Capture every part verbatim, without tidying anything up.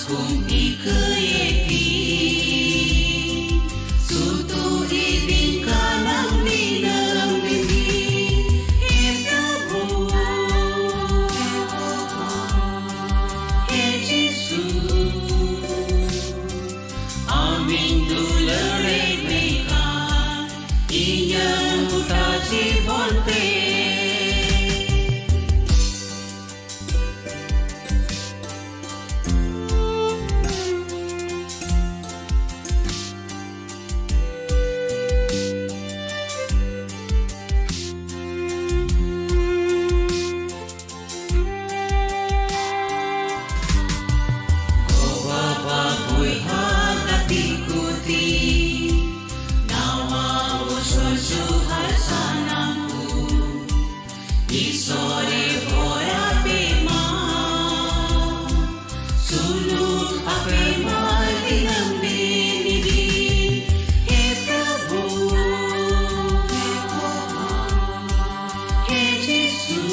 ᱠᱚᱢ ᱤᱠᱟᱹᱭᱮᱫᱤᱧ, ᱥᱩᱛᱩᱜ ᱤᱫᱤᱧ ᱠᱟᱱᱟᱢ ᱫᱤᱱᱟᱹᱢ ᱫᱤᱱ᱾ ᱦᱮ ᱯᱨᱚᱵᱷᱩ, ᱦᱮ ᱡᱤᱥᱩ, ᱟᱢᱤᱧ ᱫᱩᱞᱟᱹᱲᱮᱫ ᱢᱮᱠᱷᱟᱱ, ᱤᱧᱟᱹᱜ ᱜᱚᱴᱟ ᱡᱤᱵᱚᱱ ᱛᱮ᱾ ᱜᱚ-ᱵᱟᱵᱟ, ᱵᱚᱭᱦᱟ, ᱜᱟᱛᱮ ᱠᱚ ᱛᱤᱧ, ᱱᱟᱣᱟ ᱵᱚᱪᱷᱚᱨ ᱡᱚᱦᱟᱨ ᱥᱟᱱᱟᱢ ᱠᱚ᱾ ᱤᱥᱚᱨᱮ ᱦᱚᱨᱟ ᱯᱮ ᱢᱟ, ᱥᱩᱱᱩᱢ ᱟᱯᱮ ᱢᱟ ᱫᱤᱱᱟᱹᱢ ᱫᱤᱱ ᱜᱮ᱾ ᱦᱮ ᱯᱨᱚᱵᱷᱩ, ᱦᱮ ᱡᱤᱥᱩ,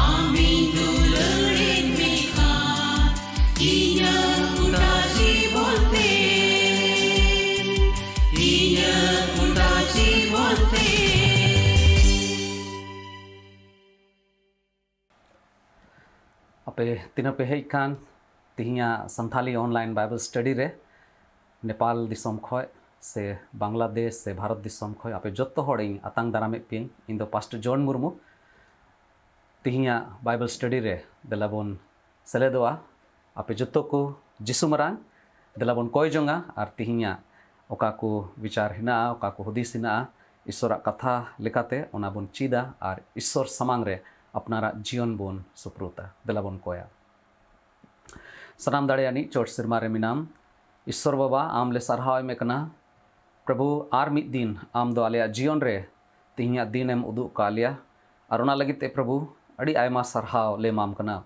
ᱟᱢᱤᱧ ᱫᱩᱞᱟᱹᱲᱮᱫ ᱢᱮᱠᱷᱟᱱ, ᱤᱧᱟᱹᱜ ᱜᱚᱴᱟ ᱡᱤᱵᱚᱱ ᱛᱮ, ᱤᱧᱟᱹᱜ ᱜᱚᱴᱟ ᱡᱤᱵᱚᱱ ᱛᱮ᱾ ᱟᱯᱮ ᱛᱤᱱᱟᱹᱜ ᱯᱮ ᱦᱮᱡ ᱠᱟᱱ ᱛᱤᱦᱤᱧᱟᱜ ᱥᱟᱱᱛᱷᱟᱞᱤ online Bible study ᱨᱮ, ᱱᱮᱯᱟᱞ ᱫᱤᱥᱚᱢ ᱠᱷᱚᱡ ᱥᱮ ᱵᱟᱝᱞᱟᱫᱮᱥ ᱥᱮ ᱵᱷᱟᱨᱚᱛ ᱫᱤᱥᱚᱢ ᱠᱷᱚᱡ, ᱟᱯᱮ ᱡᱚᱛᱚ ᱦᱚᱲ ᱤᱧ ᱟᱛᱟᱝ ᱫᱟᱨᱟᱢᱮᱫ ᱯᱮᱭᱟᱹᱧ᱾ ᱤᱧ ᱫᱚ ᱯᱟᱥᱴᱚᱨ ᱡᱚᱱ ᱢᱩᱨᱢᱩ᱾ ᱛᱤᱦᱤᱧᱟᱜ Bible study ᱨᱮ ᱫᱮᱞᱟ ᱵᱚᱱ ᱥᱮᱞᱮᱫᱚᱜᱼᱟ᱾ ᱟᱯᱮ ᱡᱚᱛᱚ ᱠᱚ ᱡᱤᱥᱩ ᱢᱟᱨᱟᱝ ᱫᱮᱞᱟ ᱵᱚᱱ ᱠᱚᱭ ᱡᱚᱝᱟ ᱟᱨ ᱛᱤᱦᱤᱧᱟᱜ ᱚᱠᱟ ᱠᱚ ᱵᱤᱪᱟᱨ ᱦᱮᱱᱟᱜᱼᱟ, ᱚᱠᱟ ᱠᱚ ᱦᱩᱫᱤᱥ ᱦᱮᱱᱟᱜᱼᱟ, ᱤᱥᱚᱨᱟᱜ ᱠᱟᱛᱷᱟ ᱞᱮᱠᱟᱛᱮ ᱚᱱᱟ ᱵᱚᱱ ᱪᱮᱫᱟ ᱟᱨ ᱤᱥᱚᱨ ᱥᱟᱢᱟᱝ ᱨᱮ ᱟᱯᱱᱟᱨᱟᱜ ᱡᱤᱭᱚᱱ ᱵᱚᱱ ᱥᱩᱯᱨᱩᱛᱟ᱾ ᱫᱮᱞᱟ ᱵᱚᱱ ᱠᱚᱭᱟ᱾ ᱥᱟᱱᱟᱢ ᱫᱟᱲᱮᱭᱟᱱᱤᱡ ᱪᱚᱴ ᱥᱮᱨᱢᱟ ᱨᱮ ᱢᱮᱱᱟᱢ ᱤᱥᱚᱨ ᱵᱟᱵᱟ, ᱟᱢ ᱞᱮ ᱥᱟᱨᱦᱟᱣ ᱮᱢ ᱠᱟᱱᱟ᱾ ᱯᱨᱚᱵᱷᱩ, ᱟᱨ ᱢᱤᱫ ᱫᱤᱱ ᱟᱢ ᱫᱚ ᱟᱞᱮᱭᱟᱜ ᱡᱤᱭᱚᱱ ᱨᱮ ᱛᱤᱦᱤᱧᱟᱜ ᱫᱤᱱ ᱮᱢ ᱩᱫᱩᱜ ᱟᱠᱟᱫ ᱞᱮᱭᱟ, ᱟᱨ ᱚᱱᱟ ᱞᱟᱹᱜᱤᱫ ᱛᱮ ᱯᱨᱚᱵᱷᱩ ᱟᱹᱰᱤ ᱟᱭᱢᱟ ᱥᱟᱨᱦᱟᱣ ᱞᱮ ᱮᱢᱟᱢ ᱠᱟᱱᱟ᱾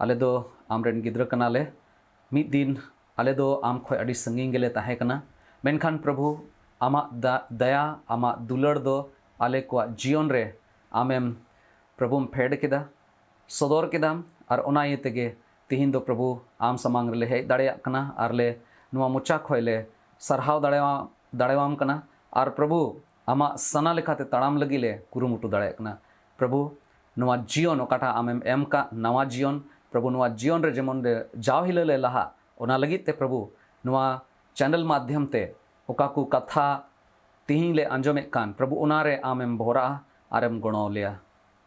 ᱟᱞᱮ ᱫᱚ ᱟᱢ ᱨᱮᱱ ᱜᱤᱫᱽᱨᱟᱹ ᱠᱟᱱᱟᱞᱮ᱾ ᱢᱤᱫ ᱫᱤᱱ ᱟᱞᱮ ᱫᱚ ᱟᱢ ᱠᱷᱚᱱ ᱟᱹᱰᱤ ᱥᱟᱺᱜᱤᱧ ᱜᱮᱞᱮ ᱛᱟᱦᱮᱸ ᱠᱟᱱᱟ, ᱢᱮᱱᱠᱷᱟᱱ ᱯᱨᱚᱵᱷᱩ, ᱟᱢᱟᱜ ᱫᱟ-, ᱫᱟᱭᱟ, ᱟᱢᱟᱜ ᱫᱩᱞᱟᱹᱲ ᱫᱚ ᱟᱞᱮ ᱠᱚᱣᱟᱜ ᱡᱤᱭᱚᱱ ᱨᱮ ᱟᱢᱮᱢ, ᱯᱨᱚᱵᱷᱩᱢ ᱯᱷᱮᱰ ᱠᱮᱫᱟ, ᱥᱚᱫᱚᱨ ᱠᱮᱫᱟᱢ, ᱟᱨ ᱚᱱᱟ ᱤᱭᱟᱹ ᱛᱮᱜᱮ ᱛᱤᱦᱤᱧ ᱫᱚ ᱯᱨᱚᱵᱷᱩ ᱟᱢ ᱥᱟᱢᱟᱝ ᱨᱮᱞᱮ ᱦᱮᱡ ᱫᱟᱲᱮᱭᱟᱜ ᱠᱟᱱᱟ ᱟᱨ ᱞᱮ ᱱᱚᱣᱟ ᱢᱚᱪᱟ ᱠᱷᱚᱡ ᱞᱮ ᱥᱟᱨᱦᱟᱣ ᱫᱟᱲᱮᱭᱟ-, ᱫᱟᱲᱮᱭᱟᱢ ᱠᱟᱱᱟ᱾ ᱟᱨ ᱯᱨᱚᱵᱷᱩ ᱟᱢᱟᱜ ᱥᱟᱱᱟ ᱞᱮᱠᱟᱛᱮ ᱛᱟᱲᱟᱢ ᱞᱟᱹᱜᱤᱫ ᱞᱮ ᱠᱩᱨᱩᱢᱩᱴᱩ ᱫᱟᱲᱮᱭᱟᱜ ᱠᱟᱱᱟ᱾ ᱯᱨᱚᱵᱷᱩ ᱱᱚᱣᱟ ᱡᱤᱭᱚᱱ ᱚᱠᱟᱴᱟᱜ ᱟᱢᱮᱢ ᱮᱢ ᱠᱟᱜ, ᱱᱟᱣᱟ ᱡᱤᱭᱚᱱ, ᱯᱨᱚᱵᱷᱩ ᱱᱚᱣᱟ ᱡᱤᱭᱚᱱ ᱨᱮ ᱡᱮᱢᱚᱱ ᱞᱮ ᱡᱟᱣ ᱦᱤᱞᱳᱜ ᱞᱮ ᱞᱟᱦᱟᱜ, ᱚᱱᱟ ᱞᱟᱹᱜᱤᱫ ᱛᱮ ᱯᱨᱚᱵᱷᱩ ᱱᱚᱣᱟ ᱪᱮᱱᱮᱞ ᱢᱟᱫᱽᱫᱷᱚᱢ ᱛᱮ ᱚᱠᱟ ᱠᱚ ᱠᱟᱛᱷᱟ ᱛᱤᱦᱤᱧ ᱞᱮ ᱟᱸᱡᱚᱢᱮᱫ ᱠᱟᱱ, ᱯᱨᱚᱵᱷᱩ ᱚᱱᱟ ᱨᱮ ᱟᱢᱮᱢ ᱵᱷᱚᱨᱟᱜᱼᱟ ᱟᱨᱮᱢ ᱜᱚᱲᱚ ᱞᱮᱭᱟ᱾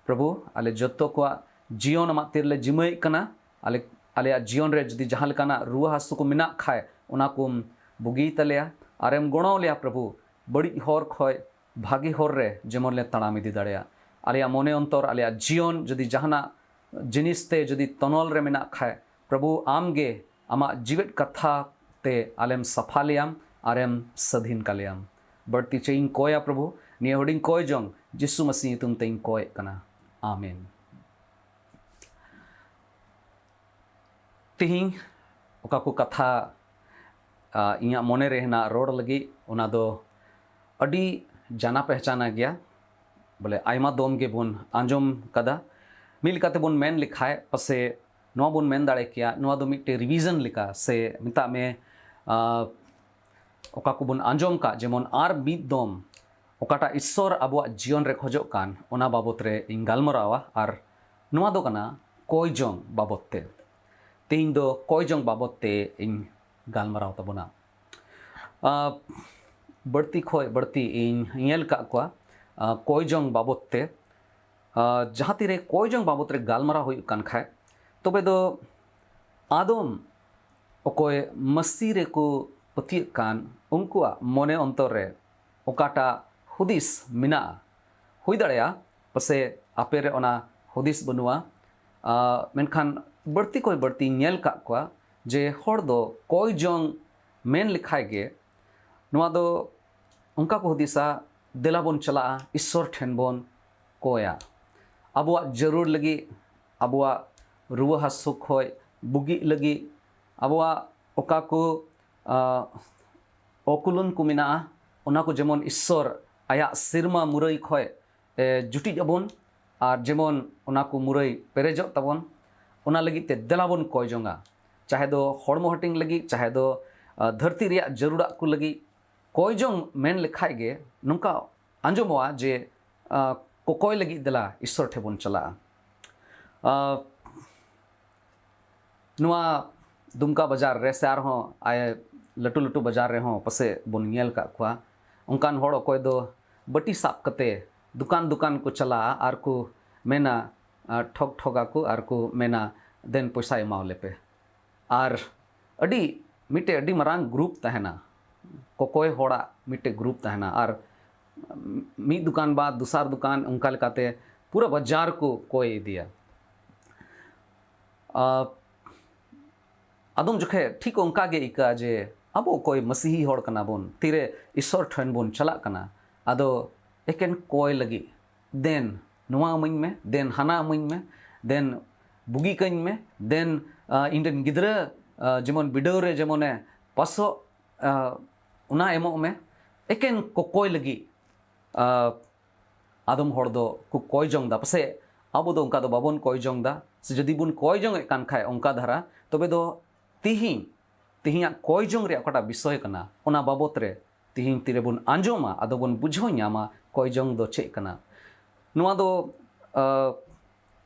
ᱯᱨᱚᱵᱷᱩ ᱟᱞᱮ ᱡᱚᱛᱚ ᱠᱚᱣᱟᱜ ᱡᱤᱭᱚᱱ ᱟᱢᱟᱜ ᱛᱤ ᱨᱮᱞᱮ ᱡᱤᱢᱟᱹᱭᱮᱫ ᱠᱟᱱᱟ᱾ ᱟᱞᱮ, ᱟᱞᱮᱭᱟᱜ ᱡᱤᱭᱚᱱ ᱨᱮ ᱡᱩᱫᱤ ᱡᱟᱦᱟᱸ ᱞᱮᱠᱟᱱᱟᱜ ᱨᱩᱣᱟᱹ ᱦᱟᱹᱥᱩ ᱠᱚ ᱢᱮᱱᱟᱜ ᱠᱷᱟᱡ, ᱚᱱᱟ ᱠᱚᱢ ᱵᱩᱜᱤᱭ ᱛᱟᱞᱮᱭᱟ ᱟᱨᱮᱢ ᱜᱚᱲᱚ ᱞᱮᱭᱟ ᱯᱨᱚᱵᱷᱩ, ᱵᱟᱹᱲᱤᱡ ᱦᱚᱨ ᱠᱷᱚᱡ ᱵᱷᱟᱜᱤ ᱦᱚᱨ ᱨᱮ ᱡᱮᱢᱚᱱ ᱞᱮ ᱛᱟᱲᱟᱢ ᱤᱫᱤ ᱫᱟᱲᱮᱭᱟᱜ᱾ ᱟᱞᱮᱭᱟᱜ ᱢᱚᱱᱮ ᱚᱱᱛᱚᱨ, ᱟᱞᱮᱭᱟᱜ ᱡᱤᱭᱚᱱ ᱡᱩᱫᱤ ᱡᱟᱦᱟᱱᱟᱜ ᱡᱤᱱᱤᱥ ᱛᱮ ᱡᱩᱫᱤ ᱛᱚᱱᱚᱞ ᱨᱮ ᱢᱮᱱᱟᱜ ᱠᱷᱟᱡ, ᱯᱨᱚᱵᱷᱩ ᱟᱢ ᱜᱮ ᱟᱢᱟᱜ ᱡᱤᱣᱮᱫ ᱠᱟᱛᱷᱟ ᱛᱮ ᱟᱞᱮᱢ ᱥᱟᱯᱷᱟ ᱞᱮᱭᱟᱢ ᱟᱨᱮᱢ ᱥᱟᱹᱫᱷᱤᱱ ᱠᱟᱞᱮᱭᱟᱢ᱾ ᱵᱟᱹᱲᱛᱤ ᱪᱮᱫ ᱤᱧ ᱠᱚᱭᱟ ᱯᱨᱚᱵᱷᱩ, ᱱᱤᱭᱟᱹ ᱦᱩᱰᱤᱧ ᱠᱚᱭ ᱡᱚᱝ ᱡᱤᱥᱩ ᱢᱟᱹᱥᱤ ᱧᱩᱛᱩᱢ ᱛᱮᱧ ᱠᱚᱭᱮᱫ ᱠᱟᱱᱟ, ᱟᱢᱮᱱ᱾ ᱛᱤᱦᱤᱧ ᱚᱠᱟ ᱠᱚ ᱠᱟᱛᱷᱟ, ᱟ, ᱤᱧᱟᱹᱜ ᱢᱚᱱᱮ ᱨᱮ ᱦᱮᱱᱟᱜ ᱨᱚᱲ ᱞᱟᱹᱜᱤᱫ, ᱚᱱᱟ ᱫᱚ ᱟᱹᱰᱤ ᱡᱟᱱᱟ ᱯᱮᱦᱪᱟᱱᱟ ᱜᱮᱭᱟ, ᱵᱚᱞᱮ ᱟᱭᱢᱟ ᱫᱚᱢ ᱜᱮᱵᱚᱱ ᱟᱸᱡᱚᱢ ᱠᱟᱫᱟ᱾ ᱢᱤᱫ ᱞᱮᱠᱟᱛᱮᱵᱚᱱ ᱢᱮᱱ ᱞᱮᱠᱷᱟᱡ ᱯᱟᱥᱮ ᱱᱚᱣᱟ ᱵᱚᱱ ᱢᱮᱱ ᱫᱟᱲᱮ ᱠᱮᱭᱟ, ᱱᱚᱣᱟ ᱫᱚ ᱢᱤᱫᱴᱮᱡ ᱨᱤᱵᱷᱤᱡᱚᱱ ᱞᱮᱠᱟ ᱥᱮ ᱢᱮᱛᱟᱜ ᱢᱮ, ᱟ, ᱚᱠᱟ ᱠᱚᱵᱚᱱ ᱟᱸᱡᱚᱢ ᱠᱟᱜ, ᱡᱮᱢᱚᱱ ᱟᱨ ᱢᱤᱫ ᱫᱚᱢ ᱚᱠᱟᱴᱟᱜ ᱤᱥᱥᱚᱨ ᱟᱵᱚᱣᱟᱜ ᱡᱤᱭᱚᱱ ᱨᱮ ᱠᱷᱚᱡᱚᱜ ᱠᱟᱱ, ᱚᱱᱟ ᱵᱟᱵᱚᱛ ᱨᱮ ᱤᱧ ᱜᱟᱞᱢᱟᱨᱟᱣᱟ᱾ ᱟᱨ ᱱᱚᱣᱟ ᱫᱚ ᱠᱟᱱᱟ ᱠᱚᱭ ᱡᱚᱝ ᱵᱟᱵᱚᱛ ᱛᱮ᱾ ᱛᱮᱦᱮᱧ ᱫᱚ ᱠᱚᱭ ᱡᱚᱝ ᱵᱟᱵᱚᱛ ᱛᱮ ᱤᱧ ᱜᱟᱞᱢᱟᱨᱟᱣ ᱛᱟᱵᱚᱱᱟ᱾ ᱟ, ᱵᱟᱹᱲᱛᱤ ᱠᱷᱚᱡ ᱵᱟᱹᱲᱛᱤ ᱤᱧ ᱧᱮᱞ ᱠᱟᱜ ᱠᱚᱣᱟ, ᱟ, ᱠᱚᱭ ᱡᱚᱝ ᱵᱟᱵᱚᱛ ᱛᱮ, ᱟ, ᱡᱟᱦᱟᱸ ᱛᱤᱨᱮ ᱠᱚᱭ ᱡᱚᱝ ᱵᱟᱵᱚᱛ ᱨᱮ ᱜᱟᱞᱢᱟᱨᱟᱣ ᱦᱩᱭᱩᱜ ᱠᱟᱱ ᱠᱷᱟᱡ, ᱛᱚᱵᱮ ᱫᱚ ᱟᱫᱚᱢ ᱚᱠᱚᱭ ᱢᱟᱹᱥᱤ ᱨᱮᱠᱚ ᱯᱟᱹᱛᱭᱟᱹᱜ ᱠᱟᱱ, ᱩᱱᱠᱩᱣᱟᱜ ᱢᱚᱱᱮ ᱚᱱᱛᱚᱨ ᱨᱮ ᱚᱠᱟᱴᱟᱜ ᱦᱩᱫᱤᱥ ᱢᱮᱱᱟᱜᱼᱟ, ᱦᱩᱭ ᱫᱟᱲᱮᱭᱟᱜᱼᱟ ᱯᱟᱥᱮ ᱟᱯᱮ ᱨᱮ ᱚᱱᱟ ᱦᱩᱫᱤᱥ ᱵᱟᱹᱱᱩᱜᱼᱟ᱾ ᱟ, ᱢᱮᱱᱠᱷᱟᱱ ᱵᱟᱹᱲᱛᱤ ᱠᱷᱚᱱ ᱵᱟᱹᱲᱛᱤᱧ ᱧᱮᱞ ᱠᱟᱜ ᱠᱚᱣᱟ ᱡᱮ ᱦᱚᱲ ᱫᱚ ᱠᱚᱭ ᱡᱚᱝ ᱢᱮᱱ ᱞᱮᱠᱷᱟᱡ ᱜᱮ ᱱᱚᱣᱟ ᱫᱚ ᱚᱱᱠᱟ ᱠᱚ ᱦᱩᱫᱤᱥᱟ, ᱫᱮᱞᱟ ᱵᱚᱱ ᱪᱟᱞᱟᱜᱼᱟ, ᱤᱥᱥᱚᱨ ᱴᱷᱮᱱ ᱵᱚᱱ ᱠᱚᱭᱟ᱾ ᱟᱵᱚᱣᱟᱜ ᱡᱟᱹᱨᱩᱲ ᱞᱟᱹᱜᱤᱫ, ᱟᱵᱚᱣᱟᱜ ᱨᱩᱣᱟᱹ ᱦᱟᱹᱥᱩ ᱠᱷᱚᱡ ᱵᱩᱜᱤᱜ ᱞᱟᱹᱜᱤᱫ, ᱟᱵᱚᱣᱟᱜ ᱚᱠᱟ ᱠᱚ, ᱟ, ᱚᱠᱩᱞᱟᱹᱱ ᱠᱚ ᱢᱮᱱᱟᱜᱼᱟ, ᱚᱱᱟ ᱠᱚ ᱡᱮᱢᱚᱱ ᱤᱥᱥᱚᱨ ᱟᱭᱟᱜ ᱥᱮᱨᱢᱟ ᱢᱩᱨᱟᱹᱭ ᱠᱷᱚᱡ, ᱮ, ᱡᱩᱴᱤᱡ ᱟᱵᱚᱱ ᱟᱨ ᱡᱮᱢᱚᱱ ᱚᱱᱟ ᱠᱚ ᱢᱩᱨᱟᱹᱭ ᱯᱮᱨᱮᱡᱚᱜ ᱛᱟᱵᱚᱱ᱾ ᱚᱱᱟ ᱞᱟᱹᱜᱤᱫ ᱛᱮ ᱫᱮᱞᱟ ᱵᱚᱱ ᱠᱚᱭ ᱡᱚᱝᱟ᱾ ᱪᱟᱦᱮ ᱫᱚ ᱦᱚᱲᱢᱚ ᱦᱟᱹᱴᱤᱧ ᱞᱟᱹᱜᱤᱫ, ᱪᱟᱦᱮ ᱫᱚ ᱟᱸ, ᱫᱷᱟᱹᱨᱛᱤ ᱨᱮᱭᱟᱜ ᱡᱟᱹᱨᱩᱲᱟᱜ ᱠᱚ ᱞᱟᱹᱜᱤᱫ᱾ ᱠᱚᱭ ᱡᱚᱝ ᱢᱮᱱ ᱞᱮᱠᱷᱟᱡ ᱜᱮ ᱱᱚᱝᱠᱟ ᱟᱸᱡᱚᱢᱚᱜᱼᱟ ᱡᱮ ᱟᱸ, ᱠᱚᱠᱚᱭ ᱞᱟᱹᱜᱤᱫ ᱫᱮᱞᱟ ᱤᱥᱥᱚᱨ ᱴᱷᱮᱱ ᱵᱚᱱ ᱪᱟᱞᱟᱜᱼᱟ᱾ ᱟᱸ, ᱱᱚᱣᱟ ᱫᱩᱢᱠᱟ ᱵᱟᱡᱟᱨ ᱨᱮ ᱥᱮ ᱟᱨᱦᱚᱸ ᱟᱭ-, ᱞᱟᱹᱴᱩ ᱞᱟᱹᱴᱩ ᱵᱟᱡᱟᱨ ᱨᱮᱦᱚᱸ ᱯᱟᱥᱮᱡ ᱵᱚᱱ ᱧᱮᱞ ᱠᱟᱜ ᱠᱚᱣᱟ, ᱚᱱᱠᱟᱱ ᱦᱚᱲ ᱚᱠᱚᱭ ᱫᱚ ᱵᱟᱹᱴᱤ ᱥᱟᱵ ᱠᱟᱛᱮ ᱫᱚᱠᱟᱱ ᱫᱚᱠᱟᱱ ᱠᱚ ᱪᱟᱞᱟᱜᱼᱟ ᱟᱨ ᱠᱚ ᱢᱮᱱᱟ, ᱟᱸ, ᱴᱷᱚᱜ ᱴᱷᱚᱜ ᱟᱠᱚ ᱟᱨ ᱠᱚ ᱢᱮᱱᱟ, "ᱫᱮᱱ ᱯᱚᱭᱥᱟ ᱮᱢᱟᱣ ᱞᱮᱯᱮ᱾" ᱟᱨ ᱟᱹᱰᱤ ᱢᱤᱫᱴᱮᱡ ᱟᱹᱰᱤ ᱢᱟᱨᱟᱝ ᱜᱨᱩᱯ ᱛᱟᱦᱮᱱᱟ, ᱠᱚᱠᱚᱭ ᱦᱚᱲᱟᱜ ᱢᱤᱫᱴᱮᱡ ᱜᱨᱩᱯ ᱛᱟᱦᱮᱱᱟ᱾ ᱟᱨ ᱢᱤᱫ ᱫᱚᱠᱟᱱ ᱵᱟᱫ ᱫᱚᱥᱟᱨ ᱫᱚᱠᱟᱱ, ᱚᱱᱠᱟ ᱞᱮᱠᱟᱛᱮ ᱯᱩᱨᱟᱹ ᱵᱟᱡᱟᱨ ᱠᱚ ᱠᱚᱭ ᱤᱫᱤᱭᱟ᱾ ᱟᱨ ᱟᱫᱚᱢ ᱡᱚᱠᱷᱮᱡ ᱴᱷᱤᱠ ᱚᱱᱠᱟ ᱜᱮ ᱟᱹᱭᱠᱟᱹᱜᱼᱟ ᱡᱮ ᱟᱵᱚ ᱚᱠᱚᱭ ᱢᱟᱹᱥᱤᱦᱤ ᱦᱚᱲ ᱠᱟᱱᱟ ᱵᱚᱱ, ᱛᱤᱨᱮ ᱤᱥᱥᱚᱨ ᱴᱷᱮᱱ ᱵᱚᱱ ᱪᱟᱞᱟᱜ ᱠᱟᱱᱟ, ᱟᱫᱚ ᱮᱠᱮᱱ ᱠᱚᱭ ᱞᱟᱹᱜᱤᱫ, "ᱫᱮᱱ ᱱᱚᱣᱟ ᱤᱢᱟᱹᱧ ᱢᱮ, ᱫᱮᱱ ᱦᱟᱱᱟ ᱤᱢᱟᱹᱧ ᱢᱮ, ᱫᱮᱱ ᱵᱩᱜᱤ ᱠᱟᱹᱧ ᱢᱮ, ᱫᱮᱱ, ᱟᱸ, ᱤᱧ ᱨᱮᱱ ᱜᱤᱫᱽᱨᱟᱹ, ᱟᱸ, ᱡᱮᱢᱚᱱ ᱵᱤᱰᱟᱹᱣ ᱨᱮ ᱡᱮᱢᱚᱱᱮ ᱯᱟᱥᱚᱜ, ᱟᱸ, ᱚᱱᱟ ᱮᱢᱚᱜ ᱢᱮ᱾" ᱮᱠᱮᱱ ᱠᱚᱠᱚᱭ ᱞᱟᱹᱜᱤᱫ, ᱟᱸ, ᱟᱫᱚᱢ ᱦᱚᱲ ᱫᱚ ᱠᱚ ᱠᱚᱭ ᱡᱚᱝ ᱫᱟ᱾ ᱯᱟᱥᱮᱡ ᱟᱵᱚ ᱫᱚ ᱚᱱᱠᱟ ᱫᱚ ᱵᱟᱵᱚᱱ ᱠᱚᱭ ᱡᱚᱝ ᱫᱟ, ᱥᱮ ᱡᱩᱫᱤ ᱵᱚᱱ ᱠᱚᱭ ᱡᱚᱝ ᱮᱫ ᱠᱟᱱ ᱠᱷᱟᱡ ᱚᱱᱠᱟ ᱫᱷᱟᱨᱟ, ᱛᱚᱵᱮ ᱫᱚ ᱛᱤᱦᱤᱧ, ᱛᱤᱦᱤᱧᱟᱜ ᱠᱚᱭ ᱡᱚᱝ ᱨᱮᱭᱟᱜ ᱚᱠᱟᱴᱟᱜ ᱵᱤᱥᱚᱭ ᱠᱟᱱᱟ, ᱚᱱᱟ ᱵᱟᱵᱚᱛ ᱨᱮ ᱛᱤᱦᱤᱧ ᱛᱤᱨᱮᱵᱚᱱ ᱟᱸᱡᱚᱢᱟ, ᱟᱫᱚ ᱵᱚᱱ ᱵᱩᱡᱷᱟᱹᱣ ᱧᱟᱢᱟ ᱠᱚᱭ ᱡᱚᱝ ᱫᱚ ᱪᱮᱫ ᱠᱟᱱᱟ᱾ ᱱᱚᱣᱟ ᱫᱚ, ᱟᱸ,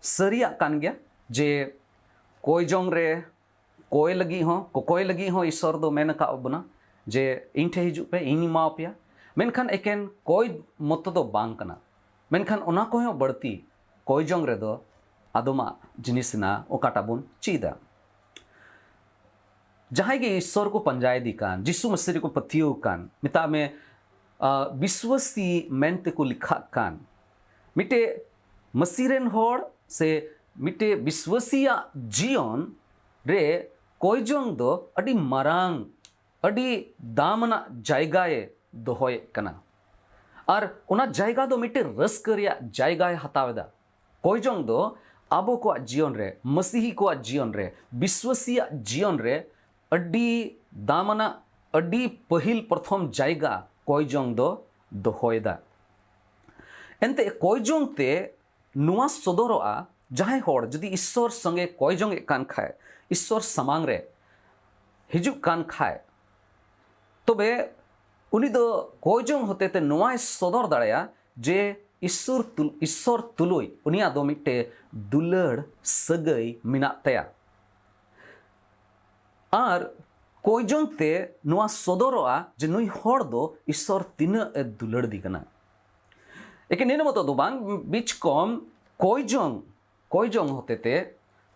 ᱥᱟᱹᱨᱤᱭᱟᱜ ᱠᱟᱱ ᱜᱮᱭᱟ ᱡᱮ ᱠᱚᱭ ᱡᱚᱝ ᱨᱮ, ᱠᱚᱭ ᱞᱟᱹᱜᱤᱫ ᱦᱚᱸ, ᱠᱚᱠᱚᱭ ᱞᱟᱹᱜᱤᱫ ᱦᱚᱸ ᱤᱥᱥᱚᱨ ᱫᱚ ᱢᱮᱱ ᱟᱠᱟᱫ ᱵᱚᱱᱟ ᱡᱮ, "ᱤᱧ ᱴᱷᱮᱱ ᱦᱤᱡᱩᱜ ᱯᱮ, ᱤᱧ ᱮᱢᱟᱣ ᱯᱮᱭᱟ᱾" ᱢᱮᱱᱠᱷᱟᱱ ᱮᱠᱮᱱ ᱠᱚᱭ ᱢᱚᱛᱚ ᱫᱚ ᱵᱟᱝ ᱠᱟᱱᱟ, ᱢᱮᱱᱠᱷᱟᱱ ᱚᱱᱟ ᱠᱚᱦᱚᱸ ᱵᱟᱹᱲᱛᱤ ᱠᱚᱭ ᱡᱚᱝ ᱨᱮᱫᱚ ᱟᱫᱚᱢᱟᱜ ᱡᱤᱱᱤᱥ ᱦᱮᱱᱟᱜᱼᱟ, ᱚᱠᱟᱴᱟᱜ ᱵᱚᱱ ᱪᱮᱫᱟ᱾ ᱡᱟᱦᱟᱸᱭ ᱜᱮ ᱤᱥᱥᱚᱨ ᱠᱚ ᱯᱟᱸᱡᱟᱭᱮᱫᱮ ᱠᱟᱱ, ᱡᱤᱥᱩ ᱢᱟᱹᱥᱤ ᱨᱮᱠᱚ ᱯᱟᱹᱛᱭᱟᱹᱣ ᱠᱟᱱ, ᱢᱮᱛᱟᱜ ᱢᱮ, ᱟᱸ, ᱵᱤᱥᱣᱟᱹᱥᱤ ᱢᱮᱱ ᱛᱮᱠᱚ ᱞᱮᱠᱷᱟᱜ ᱠᱟᱱ, ᱢᱤᱫᱴᱮᱡ ᱢᱟᱹᱥᱤ ᱨᱮᱱ ᱦᱚᱲ ᱥᱮ ᱢᱤᱫᱴᱮᱡ ᱵᱤᱥᱣᱟᱹᱥᱤᱭᱟᱜ ᱡᱤᱭᱚᱱ ᱨᱮ ᱠᱚᱭ ᱡᱚᱝ ᱫᱚ ᱟᱹᱰᱤ ᱢᱟᱨᱟᱝ, ᱟᱹᱰᱤ ᱫᱟᱢ ᱟᱱᱟᱜ ᱡᱟᱭᱜᱟᱭ ᱫᱚᱦᱚᱭᱮᱫ ᱠᱟᱱᱟ᱾ ᱟᱨ ᱚᱱᱟ ᱡᱟᱭᱜᱟ ᱫᱚ ᱢᱤᱫᱴᱮᱡ ᱨᱟᱹᱥᱠᱟᱹ ᱨᱮᱭᱟᱜ ᱡᱟᱭᱜᱟᱭ ᱦᱟᱛᱟᱣ ᱮᱫᱟ᱾ ᱠᱚᱭ ᱡᱚᱝ ᱫᱚ ᱟᱵᱚ ᱠᱚᱣᱟᱜ ᱡᱤᱭᱚᱱ ᱨᱮ, ᱢᱟᱹᱥᱤᱦᱤ ᱠᱚᱣᱟᱜ ᱡᱤᱭᱚᱱ ᱨᱮ, ᱵᱤᱥᱣᱟᱹᱥᱤᱭᱟᱜ ᱡᱤᱭᱚᱱ ᱨᱮ ᱟᱹᱰᱤ ᱫᱟᱢ ᱟᱱᱟᱜ, ᱟᱹᱰᱤ ᱯᱟᱹᱦᱤᱞ ᱯᱨᱚᱛᱷᱚᱢ ᱡᱟᱭᱜᱟ ᱠᱚᱭ ᱡᱚᱝ ᱫᱚ ᱫᱚᱦᱚᱭᱮᱫᱟ᱾ ᱮᱱᱛᱮ ᱠᱚᱭ ᱡᱚᱝ ᱛᱮ ᱱᱚᱣᱟ ᱥᱚᱫᱚᱨᱚᱜᱼᱟ ᱡᱟᱦᱟᱸᱭ ᱦᱚᱲ ᱡᱩᱫᱤ ᱤᱥᱥᱚᱨ ᱥᱚᱸᱜᱮ ᱠᱚᱭᱡᱚᱝ ᱮᱫ ᱠᱟᱱ ᱠᱷᱟᱡ, ᱤᱥᱥᱚᱨ ᱥᱟᱢᱟᱝ ᱨᱮ ᱦᱤᱡᱩᱜ ᱠᱟᱱ ᱠᱷᱟᱡ, ᱛᱚᱵᱮ ᱩᱱᱤ ᱫᱚ ᱠᱚᱭᱡᱚᱝ ᱦᱚᱛᱮᱛᱮ ᱱᱚᱣᱟᱭ ᱥᱚᱫᱚᱨ ᱫᱟᱲᱮᱭᱟᱜᱼᱟ ᱡᱮ ᱤᱥᱥᱚᱨ ᱛᱩᱞ-, ᱤᱥᱥᱚᱨ ᱛᱩᱞᱩᱡ ᱩᱱᱤᱭᱟᱜ ᱫᱚ ᱢᱤᱫᱴᱮᱡ ᱫᱩᱞᱟᱹᱲ ᱥᱟᱹᱜᱟᱹᱭ ᱢᱮᱱᱟᱜ ᱛᱟᱭᱟ᱾ ᱟᱨ ᱠᱚᱭᱡᱚᱝ ᱛᱮ ᱱᱚᱣᱟ ᱥᱚᱫᱚᱨᱚᱜᱼᱟ ᱡᱮ ᱱᱩᱭ ᱦᱚᱲ ᱫᱚ ᱤᱥᱥᱚᱨ ᱛᱤᱱᱟᱹᱜ ᱮ ᱫᱩᱞᱟᱹᱲ ᱫᱤ ᱠᱟᱱᱟ᱾ ᱮᱠᱮᱱ ᱱᱤᱱᱟᱹ ᱢᱚᱛᱚ ᱫᱚ ᱵᱟᱝ, ᱵᱤᱪᱠᱚᱢ ᱠᱚᱭᱡᱚᱝ, ᱠᱚᱭᱡᱚᱝ ᱦᱚᱛᱮᱛᱮ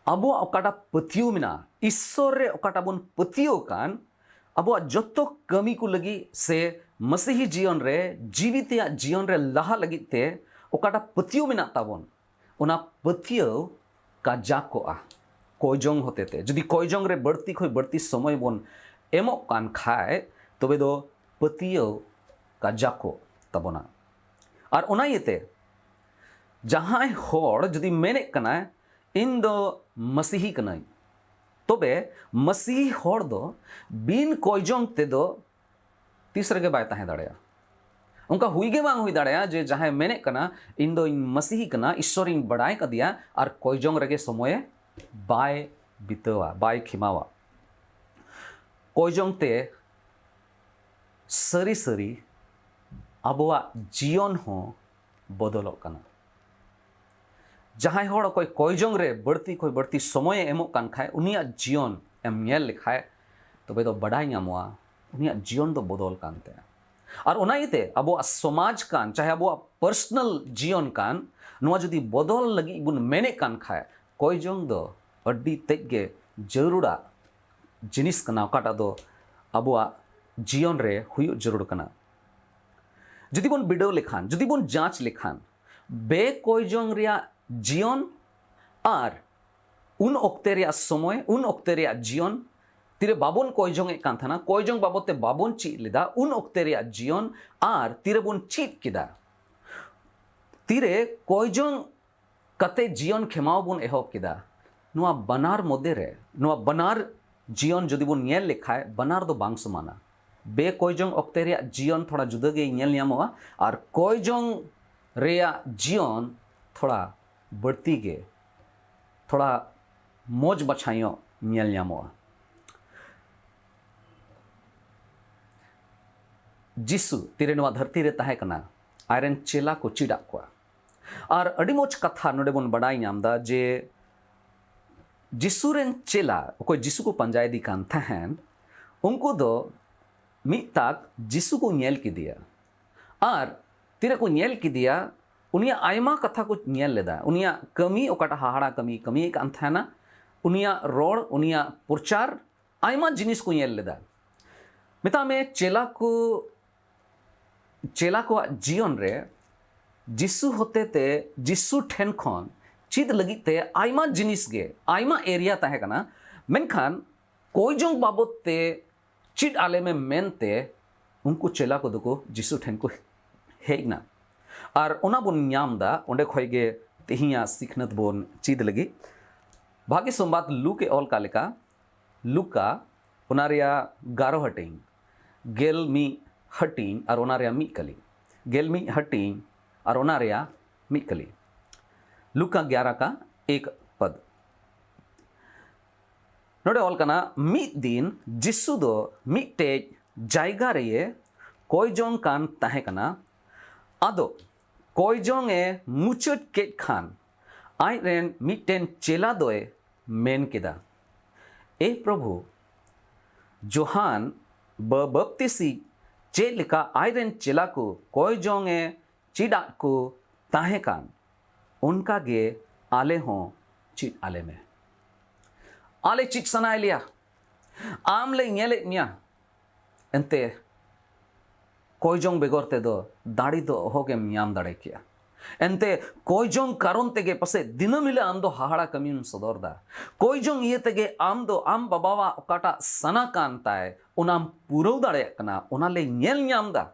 ᱟᱵᱚᱣᱟᱜ ᱚᱠᱟᱴᱟᱜ ᱯᱟᱹᱛᱭᱟᱹᱣ ᱢᱮᱱᱟᱜᱼᱟ, ᱤᱥᱥᱚᱨ ᱨᱮ ᱚᱠᱟᱴᱟᱜ ᱵᱚᱱ ᱯᱟᱹᱛᱭᱟᱹᱣ ᱠᱟᱱ, ᱟᱵᱚᱣᱟᱜ ᱡᱚᱛᱚ ᱠᱟᱹᱢᱤ ᱠᱚ ᱞᱟᱹᱜᱤᱫ ᱥᱮ ᱢᱟᱹᱥᱤᱦᱤ ᱡᱤᱭᱚᱱ ᱨᱮ, ᱡᱤᱣᱤ ᱛᱮᱭᱟᱜ ᱡᱤᱭᱚᱱ ᱨᱮ ᱞᱟᱦᱟ ᱞᱟᱹᱜᱤᱫ ᱛᱮ ᱚᱠᱟᱴᱟᱜ ᱯᱟᱹᱛᱭᱟᱹᱣ ᱢᱮᱱᱟᱜ ᱛᱟᱵᱚᱱ, ᱚᱱᱟ ᱯᱟᱹᱛᱭᱟᱹᱣ ᱠᱟᱡᱟᱠᱚᱜᱼᱟ᱾ ᱠᱚᱭᱡᱚᱝ ᱦᱚᱛᱮᱛᱮ ᱡᱩᱫᱤ ᱠᱚᱭᱡᱚᱝ ᱨᱮ ᱵᱟᱹᱲᱛᱤ ᱠᱷᱚᱱ ᱵᱟᱹᱲᱛᱤ ᱥᱚᱢᱚᱭ ᱵᱚᱱ ᱮᱢᱚᱜ ᱠᱟᱱ ᱠᱷᱟᱡ, ᱛᱚᱵᱮ ᱫᱚ ᱯᱟᱹᱛᱭᱟᱹᱣ ᱠᱟᱡᱟᱠᱚᱜ ᱛᱟᱵᱚᱱᱟ᱾ ᱟᱨ ᱚᱱᱟ ᱤᱭᱟᱹᱛᱮ ᱡᱟᱦᱟᱸᱭ ᱦᱚᱲ ᱡᱩᱫᱤ ᱢᱮᱱᱮᱫ ᱠᱟᱱᱟᱭ, "ᱤᱧ ᱫᱚ ᱢᱟᱹᱥᱤᱦᱤ ᱠᱟᱹᱱᱟᱹᱧ," ᱛᱚᱵᱮ ᱢᱟᱹᱥᱤᱦᱤ ᱦᱚᱲ ᱫᱚ ᱵᱤᱱ ᱠᱚᱭᱡᱚᱝ ᱛᱮᱫᱚ ᱛᱤᱥ ᱨᱮᱜᱮ ᱵᱟᱭ ᱛᱟᱦᱮᱸ ᱫᱟᱲᱮᱭᱟᱜᱼᱟ᱾ ᱚᱱᱠᱟ ᱦᱩᱭ ᱜᱮ ᱵᱟᱝ ᱦᱩᱭ ᱫᱟᱲᱮᱭᱟᱜᱼᱟ ᱡᱮ ᱡᱟᱦᱟᱸᱭ ᱢᱮᱱᱮᱫ ᱠᱟᱱᱟ, "ᱤᱧ ᱫᱚᱧ ᱢᱟᱹᱥᱤᱦᱤ ᱠᱟᱱᱟ, ᱤᱥᱥᱚᱨᱤᱧ ᱵᱟᱲᱟᱭ ᱠᱟᱫᱮᱭᱟ," ᱟᱨ ᱠᱚᱭᱡᱚᱝ ᱨᱮᱜᱮ ᱥᱚᱢᱚᱭᱮ ᱵᱟᱭ ᱵᱤᱛᱟᱹᱣᱟ, ᱵᱟᱭ ᱠᱷᱮᱢᱟᱣᱟ᱾ ᱠᱚᱭᱡᱚᱝ ᱛᱮ ᱥᱟᱹᱨᱤ ᱥᱟᱹᱨᱤ ᱟᱵᱚᱣᱟᱜ ᱡᱤᱭᱚᱱ ᱦᱚᱸ ᱵᱚᱫᱚᱞᱚᱜ ᱠᱟᱱᱟ᱾ ᱡᱟᱦᱟᱸᱭ ᱦᱚᱲ ᱚᱠᱚᱭ ᱠᱚᱭᱡᱚᱝ ᱨᱮ ᱵᱟᱹᱲᱛᱤ ᱠᱷᱚᱱ ᱵᱟᱹᱲᱛᱤ ᱥᱚᱢᱚᱭᱮ ᱮᱢᱚᱜ ᱠᱟᱱ ᱠᱷᱟᱡ, ᱩᱱᱤᱭᱟᱜ ᱡᱤᱭᱚᱱ ᱮᱢ ᱧᱮᱞ ᱞᱮᱠᱷᱟᱡ, ᱛᱚᱵᱮ ᱫᱚ ᱵᱟᱰᱟᱭ ᱧᱟᱢᱚᱜᱼᱟ ᱩᱱᱤᱭᱟᱜ ᱡᱤᱭᱚᱱ ᱫᱚ ᱵᱚᱫᱚᱞ ᱠᱟᱱ ᱛᱟᱭᱟ᱾ ᱟᱨ ᱚᱱᱟ ᱤᱭᱟᱹᱛᱮ ᱟᱵᱚᱣᱟᱜ ᱥᱚᱢᱟᱡᱽ ᱠᱟᱱ, ᱪᱟᱦᱮ ᱟᱵᱚᱣᱟᱜ ᱯᱟᱨᱥᱚᱱᱟᱞ ᱡᱤᱭᱚᱱ ᱠᱟᱱ, ᱱᱚᱣᱟ ᱡᱩᱫᱤ ᱵᱚᱫᱚᱞ ᱞᱟᱹᱜᱤᱫ ᱵᱚᱱ ᱢᱮᱱᱮᱫ ᱠᱟᱱ ᱠᱷᱟᱡ, ᱠᱚᱭᱡᱚᱝ ᱫᱚ ᱟᱹᱰᱤ ᱛᱮᱫ ᱜᱮ ᱡᱟᱹᱨᱩᱲᱟ ᱡᱤᱱᱤᱥ ᱠᱟᱱᱟ, ᱚᱠᱟᱴᱟᱜ ᱫᱚ ᱟᱵᱚᱣᱟᱜ ᱡᱤᱭᱚᱱ ᱨᱮ ᱦᱩᱭᱩᱜ ᱡᱟᱹᱨᱩᱲ ᱠᱟᱱᱟ᱾ ᱡᱩᱫᱤ ᱵᱚᱱ ᱵᱤᱰᱟᱹᱣ ᱞᱮᱠᱷᱟᱱ, ᱡᱩᱫᱤ ᱵᱚᱱ ᱡᱟᱸᱪ ᱞᱮᱠᱷᱟᱱ, ᱵᱮᱠᱚᱭᱡᱚᱝ ᱨᱮᱭᱟᱜ ᱡᱤᱭᱚᱱ ᱟᱨ ᱩᱱ ᱚᱠᱛᱮ ᱨᱮᱭᱟᱜ ᱥᱚᱢᱚᱭ, ᱩᱱ ᱚᱠᱛᱮ ᱨᱮᱭᱟᱜ ᱡᱤᱭᱚᱱ, ᱛᱤᱨᱮ ᱵᱟᱵᱚᱱ ᱠᱚᱭᱡᱚᱝ ᱮᱫ ᱠᱟᱱ ᱛᱟᱦᱮᱱᱟ, ᱠᱚᱭᱡᱚᱝ ᱵᱟᱵᱚᱫ ᱛᱮ ᱵᱟᱵᱚᱱ ᱪᱮᱫ ᱞᱮᱫᱟ, ᱩᱱ ᱚᱠᱛᱮ ᱨᱮᱭᱟᱜ ᱡᱤᱭᱚᱱ ᱟᱨ ᱛᱤᱨᱮ ᱵᱚᱱ ᱪᱮᱫ ᱠᱮᱫᱟ, ᱛᱤᱨᱮ ᱠᱚᱭᱡᱚᱝ ᱠᱟᱛᱮ ᱡᱤᱭᱚᱱ ᱠᱷᱮᱢᱟᱣ ᱵᱚᱱ ᱮᱦᱚᱵ ᱠᱮᱫᱟ, ᱱᱚᱣᱟ ᱵᱟᱱᱟᱨ ᱢᱚᱫᱽᱫᱷᱮ ᱨᱮ, ᱱᱚᱣᱟ ᱵᱟᱱᱟᱨ ᱡᱤᱭᱚᱱ ᱡᱩᱫᱤ ᱵᱚᱱ ᱧᱮᱞ ᱞᱮᱠᱷᱟᱡ, ᱵᱟᱱᱟᱨ ᱫᱚ ᱵᱟᱝ ᱥᱚᱢᱟᱱᱟ᱾ ᱵᱮᱠᱚᱭᱡᱚᱝ ᱚᱠᱛᱮ ᱨᱮᱭᱟᱜ ᱡᱤᱭᱚᱱ ᱛᱷᱚᱲᱟ ᱡᱩᱫᱟᱹ ᱜᱮ ᱧᱮᱞ ᱧᱟᱢᱚᱜᱼᱟ, ᱟᱨ ᱠᱚᱭᱡᱚᱝ ᱨᱮᱭᱟᱜ ᱡᱤᱭᱚᱱ ᱛᱷᱚᱲᱟ ᱵᱟᱹᱲᱛᱤ ᱜᱮ ᱛᱷᱚᱲᱟ ᱢᱚᱡᱽ ᱵᱟᱪᱷᱟ ᱧᱚᱜ ᱧᱮᱞ ᱧᱟᱢᱚᱜᱼᱟ᱾ ᱡᱤᱥᱩ ᱛᱤᱨᱮ ᱱᱚᱣᱟ ᱫᱷᱟᱹᱨᱛᱤ ᱨᱮ ᱛᱟᱦᱮᱸ ᱠᱟᱱᱟ, ᱟᱡᱨᱮᱱ ᱪᱮᱞᱟ ᱠᱚ ᱪᱮᱫ ᱟᱫ ᱠᱚᱣᱟ᱾ ᱟᱨ ᱟᱹᱰᱤ ᱢᱚᱡᱽ ᱠᱟᱛᱷᱟ ᱱᱚᱰᱮ ᱵᱚᱱ ᱵᱟᱰᱟᱭ ᱧᱟᱢ ᱮᱫᱟ ᱡᱮ ᱡᱤᱥᱩ ᱨᱮᱱ ᱪᱮᱞᱟ, ᱚᱠᱚᱭ ᱡᱤᱥᱩ ᱠᱚ ᱯᱟᱸᱡᱟ ᱤᱫᱤ ᱠᱟᱱ ᱛᱟᱦᱮᱸᱱ, ᱩᱱᱠᱩ ᱫᱚ ᱢᱤᱫ ᱛᱟᱠ ᱡᱤᱥᱩ ᱠᱚ ᱧᱮᱞ ᱠᱮᱫᱮᱭᱟ᱾ ᱟᱨ ᱛᱤᱨᱮ ᱠᱚ ᱧᱮᱞ ᱠᱮᱫᱮᱭᱟ, ᱩᱱᱤᱭᱟᱜ ᱟᱭᱢᱟ ᱠᱟᱛᱷᱟ ᱠᱚ ᱧᱮᱞ ᱞᱮᱫᱟ᱾ ᱩᱱᱤᱭᱟᱜ ᱠᱟᱹᱢᱤ, ᱚᱠᱟᱴᱟᱜ ᱦᱟᱦᱟᱲᱟ ᱠᱟᱹᱢᱤ ᱠᱟᱹᱢᱤᱭᱮᱫ ᱠᱟᱱ ᱛᱟᱦᱮᱱᱟ, ᱩᱱᱤᱭᱟᱜ ᱨᱚᱲ, ᱩᱱᱤᱭᱟᱜ ᱯᱨᱚᱪᱟᱨ, ᱟᱭᱢᱟ ᱡᱤᱱᱤᱥ ᱠᱚ ᱧᱮᱞ ᱞᱮᱫᱟ᱾ ᱢᱮᱛᱟᱜ ᱢᱮ, ᱪᱮᱞᱟ ᱠᱚ, ᱪᱮᱞᱟ ᱠᱚᱣᱟᱜ ᱡᱤᱭᱚᱱ ᱨᱮ ᱡᱤᱥᱩ ᱦᱚᱛᱮᱛᱮ, ᱡᱤᱥᱩ ᱴᱷᱮᱱ ᱠᱷᱚᱱ ᱪᱮᱫ ᱞᱟᱹᱜᱤᱫ ᱛᱮ ᱟᱭᱢᱟ ᱡᱤᱱᱤᱥ ᱜᱮ, ᱟᱭᱢᱟ ᱮᱨᱤᱭᱟ ᱛᱟᱦᱮᱸ ᱠᱟᱱᱟ, ᱢᱮᱱᱠᱷᱟᱱ ᱠᱚᱭ ᱡᱚᱝ ᱵᱟᱵᱚᱛ ᱛᱮ ᱪᱮᱫ ᱟᱞᱮ ᱢᱮ ᱢᱮᱱᱛᱮ ᱩᱱᱠᱩ ᱪᱮᱞᱟ ᱠᱚᱫᱚ ᱠᱚ ᱡᱤᱥᱩ ᱴᱷᱮᱱ ᱠᱚ ᱦᱮᱡ ᱮᱱᱟ᱾ ᱟᱨ ᱚᱱᱟ ᱵᱚᱱ ᱧᱟᱢ ᱮᱫᱟ ᱚᱸᱰᱮ ᱠᱷᱚᱡ ᱜᱮ ᱛᱮᱦᱮᱧᱟᱜ ᱥᱤᱠᱷᱱᱟᱹᱛ ᱵᱚᱱ ᱪᱮᱫ ᱞᱟᱹᱜᱤᱫ᱾ ᱵᱷᱟᱜᱮ ᱥᱚᱢᱵᱟᱫ ᱞᱩᱠ ᱮ ᱚᱞ ᱠᱟᱜ ᱞᱮᱠᱟ, ᱞᱩᱠᱟ ᱚᱱᱟ ᱨᱮᱭᱟᱜ ᱜᱟᱨᱚ ᱦᱟᱹᱴᱤᱧ, ᱜᱮᱞ ᱢᱤᱫ ᱦᱟᱹᱴᱤᱧ ᱟᱨ ᱚᱱᱟ ᱨᱮᱭᱟᱜ ᱢᱤᱫ ᱠᱟᱹᱞᱤ, ᱜᱮᱞ ᱢᱤᱫ ᱦᱟᱹᱴᱤᱧ ᱟᱨ ᱚᱱᱟ ᱨᱮᱭᱟᱜ ᱢᱤᱫ ᱠᱟᱹᱞᱤ, ᱞᱩᱠᱟ ᱜᱭᱟᱨᱟ ᱠᱟ ᱮᱠ ᱯᱚᱫ᱾ ᱱᱚᱰᱮ ᱚᱞ ᱠᱟᱱᱟ, ᱢᱤᱫ ᱫᱤᱱ ᱡᱤᱥᱩ ᱫᱚ ᱢᱤᱫᱴᱮᱡ ᱡᱟᱭᱜᱟ ᱨᱮᱭᱮ ᱠᱚᱭ ᱡᱚᱝ ᱠᱟᱱ ᱛᱟᱦᱮᱸ ᱠᱟᱱᱟ᱾ ᱟᱫᱚ ᱠᱚᱭ ᱡᱚᱝ ᱮ ᱢᱩᱪᱟᱹᱫ ᱠᱮᱫ ᱠᱷᱟᱱ, ᱟᱡ ᱨᱮᱱ ᱢᱤᱫᱴᱮᱱ ᱪᱮᱞᱟ ᱫᱚᱭ ᱢᱮᱱ ᱠᱮᱫᱟ, "ᱮ ᱯᱨᱚᱵᱷᱩ, ᱡᱳᱦᱟᱱ ᱵᱟ-, ᱵᱟᱯᱛᱤᱥᱤᱡ ᱪᱮᱫ ᱞᱮᱠᱟ ᱟᱡ ᱨᱮᱱ ᱪᱮᱞᱟ ᱠᱚ ᱠᱚᱭ ᱡᱚᱝ ᱮ ᱪᱮᱫ ᱟᱫ ᱠᱚ ᱛᱟᱦᱮᱸ ᱠᱟᱱ, ᱚᱱᱠᱟ ᱜᱮ ᱟᱞᱮ ᱦᱚᱸ ᱪᱮᱫ ᱟᱞᱮ ᱢᱮ᱾" ᱟᱞᱮ ᱪᱮᱫ ᱥᱟᱱᱟᱭᱮᱫ ᱞᱮᱭᱟ, ᱟᱢ ᱞᱮ ᱧᱮᱞᱮᱫ ᱢᱮᱭᱟ, ᱮᱱᱛᱮ ᱠᱚᱭ ᱡᱚᱝ ᱵᱮᱜᱚᱨ ᱛᱮᱫᱚ ᱫᱟᱲᱮ ᱫᱚ ᱚᱦᱚᱜᱮᱢ ᱧᱟᱢ ᱫᱟᱲᱮ ᱠᱮᱭᱟ᱾ ᱮᱱᱛᱮ ᱠᱚᱭ ᱡᱚᱝ ᱠᱟᱨᱚᱱ ᱛᱮᱜᱮ ᱯᱟᱥᱮᱡ ᱫᱤᱱᱟᱹᱢ ᱦᱤᱞᱳᱜ ᱟᱢ ᱫᱚ ᱦᱟᱦᱟᱲᱟ ᱠᱟᱹᱢᱤᱢ ᱥᱚᱫᱚᱨ ᱫᱟ᱾ ᱠᱚᱭ ᱡᱚᱝ ᱤᱭᱟᱹ ᱛᱮᱜᱮ ᱟᱢ ᱫᱚ ᱟᱢ ᱵᱟᱵᱟᱣᱟᱜ ᱚᱠᱟᱴᱟᱜ ᱥᱟᱱᱟ ᱠᱟᱱ ᱛᱟᱭ, ᱚᱱᱟᱢ ᱯᱩᱨᱟᱹᱣ ᱫᱟᱲᱮᱭᱟᱜ ᱠᱟᱱᱟ, ᱚᱱᱟ ᱞᱮ ᱧᱮᱞ ᱧᱟᱢ ᱫᱟ᱾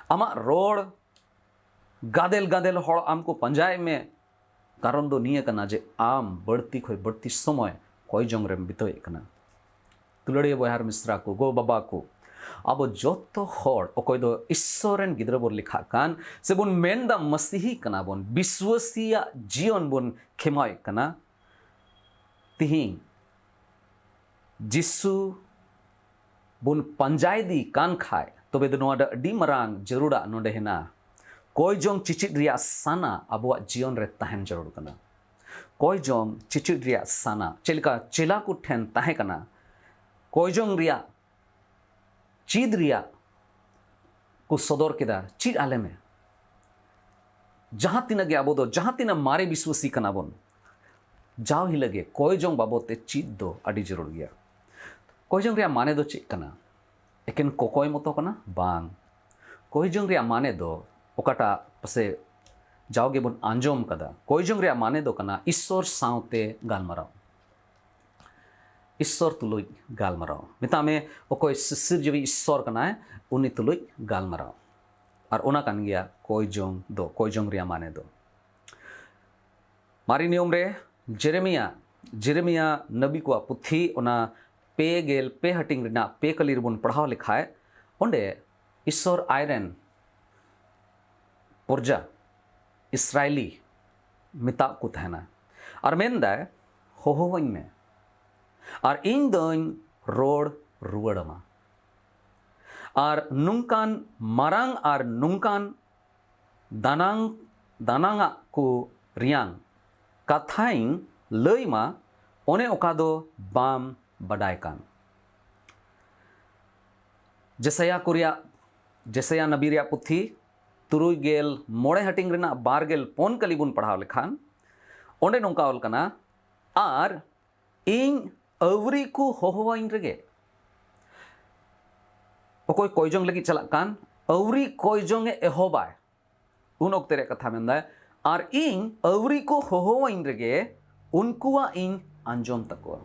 ᱟᱢᱟᱜ ᱨᱚᱲ ᱜᱟᱫᱮᱞ ᱜᱟᱫᱮᱞ ᱦᱚᱲ ᱟᱢ ᱠᱚ ᱯᱟᱸᱡᱟᱭᱮᱫ ᱢᱮ᱾ ᱠᱟᱨᱚᱱ ᱫᱚ ᱱᱤᱭᱟᱹ ᱠᱟᱱᱟ ᱡᱮ ᱟᱢ ᱵᱟᱹᱲᱛᱤ ᱠᱷᱚᱱ ᱵᱟᱹᱲᱛᱤ ᱥᱚᱢᱚᱭ ᱠᱚᱭ ᱡᱚᱝ ᱨᱮᱢ ᱵᱤᱛᱟᱹᱣᱮᱫ ᱠᱟᱱᱟ᱾ ᱫᱩᱞᱟᱹᱲᱤᱭᱟᱹ ᱵᱚᱭᱦᱟ ᱟᱨ ᱢᱤᱥᱨᱟ ᱠᱚ, ᱜᱚ ᱵᱟᱵᱟ ᱠᱚ, ᱟᱵᱚ ᱡᱚᱛᱚ ᱦᱚᱲ ᱚᱠᱚᱭ ᱫᱚ ᱤᱥᱥᱚᱨ ᱨᱮᱱ ᱜᱤᱫᱽᱨᱟᱹ ᱵᱚᱱ ᱞᱮᱠᱷᱟᱜ ᱠᱟᱱ, ᱥᱮᱵᱚᱱ ᱢᱮᱱᱫᱟ ᱢᱟᱹᱥᱤᱦᱤ ᱠᱟᱱᱟ ᱵᱚᱱ, ᱵᱤᱥᱣᱟᱹᱥᱤᱭᱟᱜ ᱡᱤᱭᱚᱱ ᱵᱚᱱ ᱠᱷᱮᱢᱟᱣᱮᱫ ᱠᱟᱱᱟ, ᱛᱤᱦᱤᱧ ᱡᱤᱥᱩ ᱵᱚᱱ ᱯᱟᱸᱡᱟᱭᱮᱫᱮ ᱠᱟᱱ ᱠᱷᱟᱡ, ᱛᱚᱵᱮ ᱫᱚ ᱱᱚᱣᱟ ᱫᱚ ᱟᱹᱰᱤ ᱢᱟᱨᱟᱝ ᱡᱟᱹᱨᱩᱲᱟᱜ ᱱᱚᱰᱮ ᱦᱮᱱᱟᱜᱼᱟ᱾ ᱠᱚᱭ ᱡᱚᱝ ᱪᱮᱪᱮᱫ ᱨᱮᱭᱟᱜ ᱥᱟᱱᱟ ᱟᱵᱚᱣᱟᱜ ᱡᱤᱭᱚᱱ ᱨᱮ ᱛᱟᱦᱮᱱ ᱡᱟᱹᱨᱩᱲ ᱠᱟᱱᱟ᱾ ᱠᱚᱭ ᱡᱚᱝ ᱪᱮᱪᱮᱫ ᱨᱮᱭᱟᱜ ᱥᱟᱱᱟ ᱪᱮᱫ ᱞᱮᱠᱟ ᱪᱮᱞᱟ ᱠᱚ ᱴᱷᱮᱱ ᱛᱟᱦᱮᱸ ᱠᱟᱱᱟ, ᱠᱚᱭ ᱡᱚᱝ ᱨᱮᱭᱟᱜ, ᱪᱮᱫ ᱨᱮᱭᱟᱜ ᱠᱚ ᱥᱚᱫᱚᱨ ᱠᱮᱫᱟ, ᱪᱮᱫ ᱟᱞᱮ ᱢᱮ᱾ ᱡᱟᱦᱟᱸ ᱛᱤᱱᱟᱹᱜ ᱜᱮ ᱟᱵᱚ ᱫᱚ, ᱡᱟᱦᱟᱸ ᱛᱤᱱᱟᱹᱜ ᱢᱟᱨᱮ ᱵᱤᱥᱣᱟᱹᱥᱤ ᱠᱟᱱᱟ ᱵᱚᱱ, ᱡᱟᱣ ᱦᱤᱞᱳᱜ ᱜᱮ ᱠᱚᱭ ᱡᱚᱝ ᱵᱟᱵᱚᱫ ᱛᱮ ᱪᱮᱫ ᱫᱚ ᱟᱹᱰᱤ ᱡᱟᱹᱨᱩᱲ ᱜᱮᱭᱟ᱾ ᱠᱚᱭ ᱡᱚᱝ ᱨᱮᱭᱟᱜ ᱢᱟᱱᱮ ᱫᱚ ᱪᱮᱫ ᱠᱟᱱᱟ? ᱮᱠᱮᱱ ᱠᱚᱠᱚᱭ ᱢᱚᱛᱚ ᱠᱟᱱᱟ? ᱵᱟᱝ᱾ ᱠᱚᱭ ᱡᱚᱝ ᱨᱮᱭᱟᱜ ᱢᱟᱱᱮ ᱫᱚ ᱚᱠᱟᱴᱟᱜ ᱯᱟᱥᱮ ᱡᱟᱣ ᱜᱮᱵᱚᱱ ᱟᱸᱡᱚᱢ ᱠᱟᱫᱟ, ᱠᱚᱭ ᱡᱚᱝ ᱨᱮᱭᱟᱜ ᱢᱟᱱᱮ ᱫᱚ ᱠᱟᱱᱟ ᱤᱥᱥᱚᱨ ᱥᱟᱶᱛᱮ ᱜᱟᱞᱢᱟᱨᱟᱣ᱾ ᱤᱥᱥᱚᱨ ᱛᱩᱞᱩᱡ ᱜᱟᱞᱢᱟᱨᱟᱣ᱾ ᱢᱮᱛᱟᱜ ᱢᱮ, ᱚᱠᱚᱭ ᱥᱤᱥᱤᱨᱡᱟᱹᱣᱤᱡ ᱤᱥᱥᱚᱨ ᱠᱟᱱᱟᱭ, ᱩᱱᱤ ᱛᱩᱞᱩᱡ ᱜᱟᱞᱢᱟᱨᱟᱣ᱾ ᱟᱨ ᱚᱱᱟ ᱠᱟᱱ ᱜᱮᱭᱟ ᱠᱚᱭ ᱡᱚᱝ ᱫᱚ, ᱠᱚᱭ ᱡᱚᱝ ᱨᱮᱭᱟᱜ ᱢᱟᱱᱮ ᱫᱚ᱾ ᱢᱟᱨᱮ ᱱᱤᱭᱚᱢ ᱨᱮ ᱡᱮᱨᱮᱢᱤᱭᱟ, ᱡᱮᱨᱮᱢᱤᱭᱟ ᱱᱟᱵᱤ ᱠᱚᱣᱟᱜ ᱯᱩᱛᱷᱤ, ᱚᱱᱟ ᱯᱮ ᱜᱮᱞ ᱯᱮ ᱦᱟᱹᱴᱤᱧ ᱨᱮᱱᱟᱜ ᱯᱮ ᱠᱟᱹᱞᱤ ᱨᱮᱵᱚᱱ ᱯᱟᱲᱦᱟᱣ ᱞᱮᱠᱷᱟᱡ, ᱚᱸᱰᱮ ᱤᱥᱥᱚᱨ ᱟᱡᱨᱮᱱ ᱯᱨᱚᱡᱟ ᱤᱥᱨᱟᱭᱞᱤ ᱢᱮᱛᱟᱜ ᱠᱚ ᱛᱟᱦᱮᱱᱟ ᱟᱨ ᱢᱮᱱᱫᱟᱭ, "ᱦᱚᱦᱚᱣᱟᱹᱧ ᱢᱮ ᱟᱨ ᱤᱧ ᱫᱚᱧ ᱨᱚᱲ ᱨᱩᱣᱟᱹᱲ ᱟᱢᱟ, ᱟᱨ ᱱᱚᱝᱠᱟᱱ ᱢᱟᱨᱟᱝ ᱟᱨ ᱱᱚᱝᱠᱟᱱ ᱫᱟᱱᱟᱝ, ᱫᱟᱱᱟᱝᱟᱜ ᱠᱚ ᱨᱮᱭᱟᱝ ᱠᱟᱛᱷᱟᱧ ᱞᱟᱹᱭ ᱢᱟ, ᱚᱱᱮ ᱚᱠᱟ ᱫᱚ ᱵᱟᱢ ᱵᱟᱰᱟᱭ ᱠᱟᱱ᱾" ᱡᱮᱥᱟᱭᱟ ᱠᱚ ᱨᱮᱭᱟᱜ, ᱡᱮᱥᱟᱭᱟ ᱱᱟᱵᱤ ᱨᱮᱭᱟᱜ ᱯᱩᱛᱷᱤ, ᱛᱩᱨᱩᱭ ᱜᱮᱞ ᱢᱚᱬᱮ ᱦᱟᱹᱴᱤᱧ ᱨᱮᱱᱟᱜ ᱵᱟᱨ ᱜᱮᱞ ᱯᱩᱱ ᱠᱟᱹᱞᱤ ᱵᱚᱱ ᱯᱟᱲᱦᱟᱣ ᱞᱮᱠᱷᱟᱱ, ᱚᱸᱰᱮ ᱱᱚᱝᱠᱟ ᱚᱞ ᱠᱟᱱᱟ, "ᱟᱨ ᱤᱧ ᱟᱹᱣᱨᱤ ᱠᱚ ᱦᱚᱦᱚᱣᱟᱹᱧ ᱨᱮᱜᱮ", ᱚᱠᱚᱭ ᱠᱚᱭ ᱡᱚᱝ ᱞᱟᱹᱜᱤᱫ ᱪᱟᱞᱟᱜ ᱠᱟᱱ, ᱟᱹᱣᱨᱤ ᱠᱚᱭ ᱡᱚᱝ ᱮ ᱮᱦᱚᱵᱟᱭ, ᱩᱱ ᱚᱠᱛᱮ ᱨᱮᱭᱟᱜ ᱠᱟᱛᱷᱟ ᱢᱮᱱᱫᱟᱭ, "ᱟᱨ ᱤᱧ ᱟᱹᱣᱨᱤ ᱠᱚ ᱦᱚᱦᱚᱣᱟᱹᱧ ᱨᱮᱜᱮ ᱩᱱᱠᱩᱣᱟᱜ ᱤᱧ ᱟᱸᱡᱚᱢ ᱛᱟᱠᱚᱣᱟ,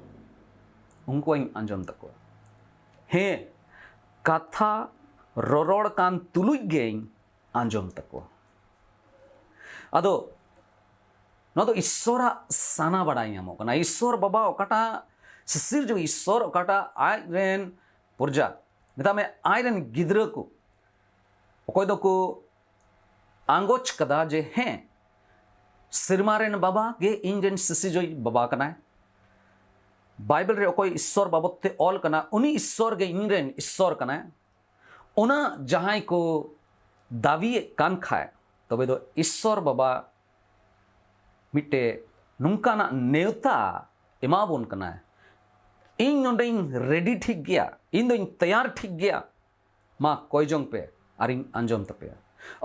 ᱩᱱᱠᱩᱣᱟᱜ ᱤᱧ ᱟᱸᱡᱚᱢ ᱛᱟᱠᱚᱣᱟ᱾ ᱦᱮᱸ, ᱠᱟᱛᱷᱟ ᱨᱚᱨᱚᱲ ᱠᱟᱱ ᱛᱩᱞᱩᱡ ᱜᱮᱧ ᱟᱸᱡᱚᱢ ᱛᱟᱠᱚᱣᱟ᱾" ᱟᱫᱚ ᱱᱚᱣᱟ ᱫᱚ ᱤᱥᱥᱚᱨᱟᱜ ᱥᱟᱱᱟ ᱵᱟᱲᱟᱭ ᱧᱟᱢᱚᱜ ᱠᱟᱱᱟ᱾ ᱤᱥᱥᱚᱨ ᱵᱟᱵᱟ ᱚᱠᱟᱴᱟᱜ, ᱥᱤᱥᱤᱨᱡᱟᱹᱣᱤᱡ ᱤᱥᱥᱚᱨ ᱚᱠᱟᱴᱟᱜ ᱟᱡ ᱨᱮᱱ ᱯᱨᱚᱡᱟ, ᱢᱮᱛᱟᱜ ᱢᱮ ᱟᱡ ᱨᱮᱱ ᱜᱤᱫᱽᱨᱟᱹ ᱠᱚ, ᱚᱠᱚᱭ ᱫᱚᱠᱚ ᱟᱸᱜᱚᱪ ᱠᱟᱫᱟ ᱡᱮ ᱦᱮᱸ, ᱥᱮᱨᱢᱟ ᱨᱮᱱ ᱵᱟᱵᱟ ᱜᱮ ᱤᱧ ᱨᱮᱱ ᱥᱤᱥᱤᱨᱡᱟᱹᱣᱤᱡ ᱵᱟᱵᱟ ᱠᱟᱱᱟᱭ, ᱵᱟᱭᱵᱮᱞ ᱨᱮ ᱚᱠᱚᱭ ᱤᱥᱥᱚᱨ ᱵᱟᱵᱚᱫ ᱛᱮ ᱚᱞ ᱠᱟᱱᱟ, ᱩᱱᱤ ᱤᱥᱥᱚᱨ ᱜᱮ ᱤᱧ ᱨᱮᱱ ᱤᱥᱥᱚᱨ ᱠᱟᱱᱟᱭ, ᱚᱱᱟ ᱡᱟᱦᱟᱸᱭ ᱠᱚ ᱫᱟᱹᱵᱤᱭᱮᱫ ᱠᱟᱱ ᱠᱷᱟᱡ, ᱛᱚᱵᱮ ᱫᱚ ᱤᱥᱥᱚᱨ ᱵᱟᱵᱟ ᱢᱤᱫᱴᱮᱡ ᱱᱚᱝᱠᱟᱱᱟᱜ ᱱᱮᱣᱛᱟ ᱮᱢᱟᱵᱚᱱ ᱠᱟᱱᱟᱭ, ᱤᱧ ᱱᱚᱰᱮᱧ ᱨᱮᱰᱤ ᱴᱷᱤᱠ ᱜᱮᱭᱟ, ᱤᱧ ᱫᱚᱧ ᱛᱮᱭᱟᱨ ᱴᱷᱤᱠ ᱜᱮᱭᱟ, ᱢᱟ ᱠᱚᱭ ᱡᱚᱝ ᱯᱮ ᱟᱨᱤᱧ ᱟᱸᱡᱚᱢ ᱛᱟᱯᱮᱭᱟ᱾